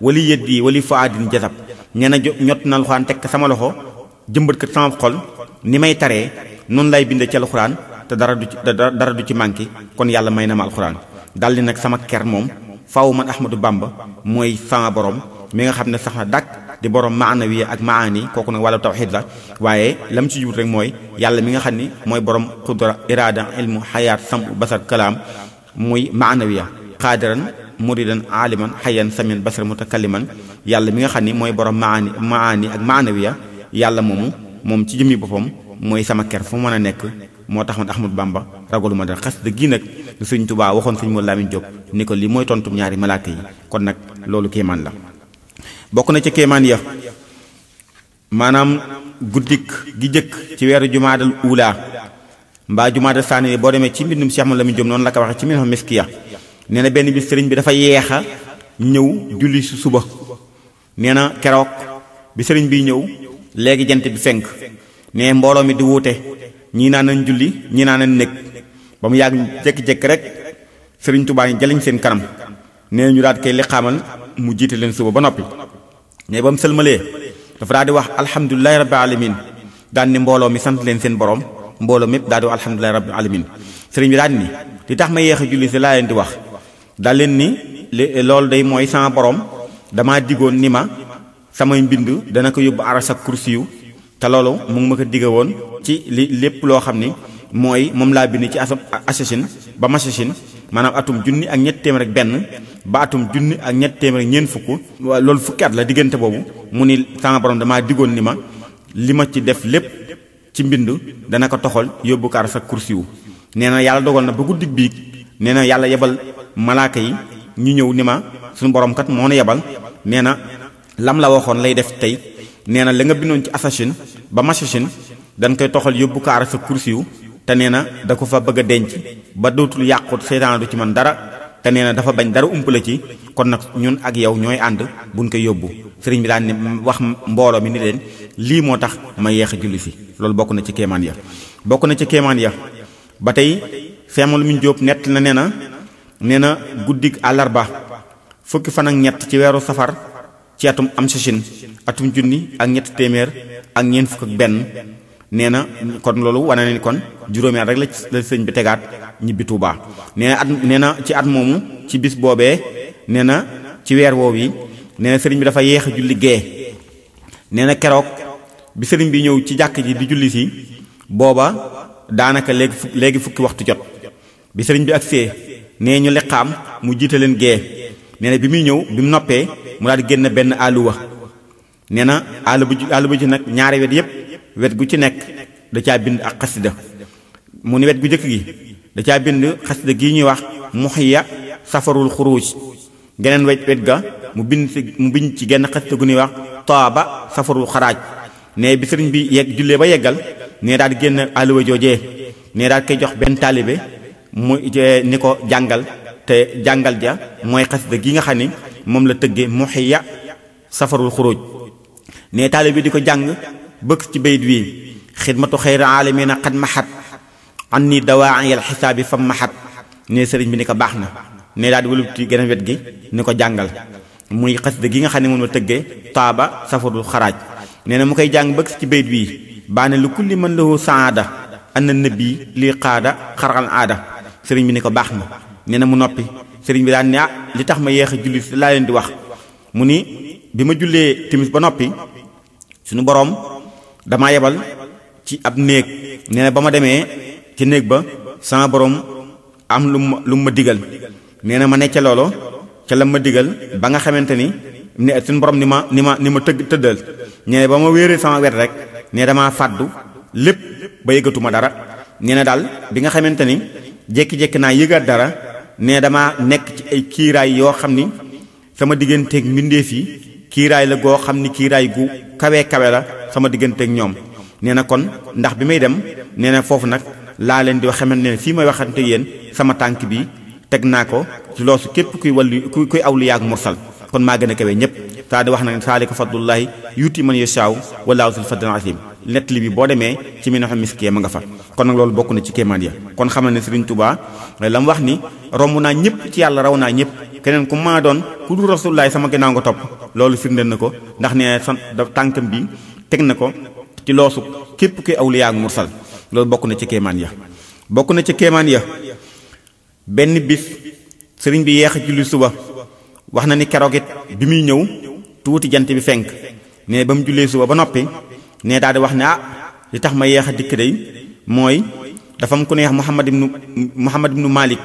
wali yeddi wali faadin jadab nee na ñot na alxuraan teg sama loxo jëmbat ko sama xol ni may taree noonu lay bindee ci alxuraan te dara du ci manqué kon yàlla may na ma alxuraan daldi nag sama ker moom faaw man Ahmadou Bamba mooy sama borom mi nga xam ne sax na dàkk di borom maanawi ak maani kooku nag wàllu tawxiid la waaye lam ci jubut rek mooy yàlla mi nga xam ni mooy borom xudra iraada ilmu xayaat sam basar kalaam muy maanawiya xaadiran muridan aliman xayan samin basar mutakalliman yàlla mi nga xam ni mooy borom maani ak maanawiya yàlla moom ci jëmmi boppam mooy sama ker fu mën a nekk moo tax man Ahmadou Bamba ragalu ma dara xasida gi nag lu Sëñ Tuubaa waxoon Sëñ Moodu Lamin Jóob ni ko li mooy tontum ñaari malaaka yi kon nag loolu kéemaan la bokk na ci kéemaan ya maanaam guddik gi jëkk ci weeru jumaadal uulaa mbaa jumaadal saani boo demee ci mbindum Cheikh Moodu Lamin Jóob noonu la ko waxee ci minhum miskiya nee na benn bi sëriñ bi dafa yeexa ñëw julli su suba nee na keroog bi sëriñ bi ñëw léegi jant bi fenk nee mbooloo mi di wuute ñii naan nañ julli ñii naan nañ nekk ba mu yàgg jékki-jékki rek sëriñ Tuubaa yi jëliñ seen kanam nee ñu daal koy liqaamal mu jiite leen suba ba noppi ne ba mu sëlmalee dafa daal di wax alhamdulilahi rabbil alamin daan ni mbooloo mi sant leen seen borom mbooloo mépp daal di wax alhamdulilahi rabbil alamin sëriñ bi daal ni li tax ma yéex a julli si laa leen di wax daal leen ni loolu day mooy sama borom damaa digoon ni ma samay mbind dana ko yóbbu aras ak kursiyu te loolu mu ngi ma ko digga woon ci lépp loo xam ni mooy moom laa bind ci asasine ba masasine maanaam atum junni ak ñett téeméer ak benn ba atum junni ak ñett téeméer ak ñeent fukk loolu fukki at la diggante boobu mu ni sama borom damaa digoon ni ma li ma ci def lépp ci mbind dana ko toxal yóbbu ko aras ak kursiyu nee na yàlla dogal na ba guddi biig nee na yàlla yebal malaaka yi ñu ñëw ni ma suñu borom kat moo na yebal nee na lam la waxoon lay def tey nee na la nga bindoon ci asasine ba masasine dañ koy toxal yóbbu ko aras ak kursiyu te nee na da ko fa bëgg a denc ba dootul yàqut seytaan du ci man dara te nee na dafa bañ dara umpale ci kon nag ñun ak yow ñooy ànd buñ koy yóbbu sëriñ bi daan ne wax mbooloo mi ni leen lii moo tax ma yeex a julli si loolu bokk na ci kéemaan ya bokk na ci kéemaan ya ba tey feemal min jóob nett na nee na guddig àllarba fukki fan ak ñett ci weeru safar ci atum am sachin atum junni ak ñett téeméer ak ñeent fukk ak benn nee na kon loolu wane na ni kon juróomi at rek la sëñ bi tegaat ñibbi Tuubaa nee na ci at moomu ci bis boobee nee na ci weer woow yi nee na sëriñ bi dafa yeex a julli gee nee na keroog bi sëriñ bi ñëw ci jàkk ji di julli si booba daanaka léegi fukki waxtu jot bi sëriñ bi agsee nee ñu liqaam mu jiite leen gee nee na bi muy ñëw bi mu noppee mu daal di génn benn àlluwa nee na àlluwa ji nag ñaari wet yépp wet gu ci nekk da caa bind ak xasida mu ni wet gu jëkk gi da caa bind xasida gii ñuy wax muxiya safarul xuruj geneen wet ga mu bind ci genn xasida gu ñuy wax taaba safarul xaraaj ne bi sëriñ bi jullee ba yeggal ne daal di génn àlluwa joojee ne daal koy jox benn taalibe mu ni ko jàngal te jàngal ja mooy xasida gi nga xam ni moom la tëggee muxiya safarul xuruj ne taalibe bi di ko jàng bëgg ci bayit wi xidmatu xayri aalamiina xad maxat an ni dawaayal xisaabi fam maxat ne sëriñ bi ni ko baax na ne daal di wëlbati geneen wet gi ni ko jàngal muy xasida gi nga xam ne moom la tëggee taaba safarul xaraaj nee na mu koy jàng bëgg ci bayit wi baane lu kulli man lahu saada anna nabi lii qaada xarxal aada sëriñ bi ni ko baax na nee na mu noppi sëriñ bi daan ne li tax ma yeex a julli si laa leen di wax mu ni bi ma jullee timis ba noppi suñu boroom damaa yebal ci ab néeg nee na ba ma demee ci néeg ba sama boroom am lu ma digal nee na ma ne ca loolo ca la ma digal ba nga xamante ni ne suñu boroom ni ma tëddal nee na ba ma wéeree sama wet rek nee damaa fàddu lépp ba yëgatuma dara nee na daal bi nga xamante ni jékki-jékki naa yëgaat dara nee damaa nekk ci ay kiiraay yoo xam ni sama digganteeg mbindeef yi kiiraay la goo xam ni kiiraay gu kawe la sama digganteeg ñoom nee na kon ndax bi may dem nee na foofu nag laa leen di xamante ne fii may waxante yéen sama tànk bi teg naa ko ci loosu képp kuy awliya ak mursal kon maa gën a kawe ñëpp saa di wax nag saalika fadlullahi yuuti man yashaaw wallaahu zul fadlil azim nett li bi boo demee ci mi na xam miskee ma nga fa kon nag loolu bokk na ci kéemaan ya kon xam na ne Sëriñ Tuubaa la mu wax ni romb naa ñëpp ci yàlla raw naa ñëpp keneen ku maa doon ku dul rasulullahi sama ginnaaw nga topp loolu firndeel na ko ndax nee na tànkam bi teg na ko ci loosu képp kuy awliya ak mursal loolu bokk na ci kéemaan ya bokk na ci kéemaan ya benn bis sëriñ bi yeex a julli suba wax na ni keroog it bi muy ñëw tuuti jant bi fenk ne ba mu jullee suba ba noppi ne daal di wax ne li tax ma yeex a dikk day mooy dafa am ku neex Muhammad ibnu Malik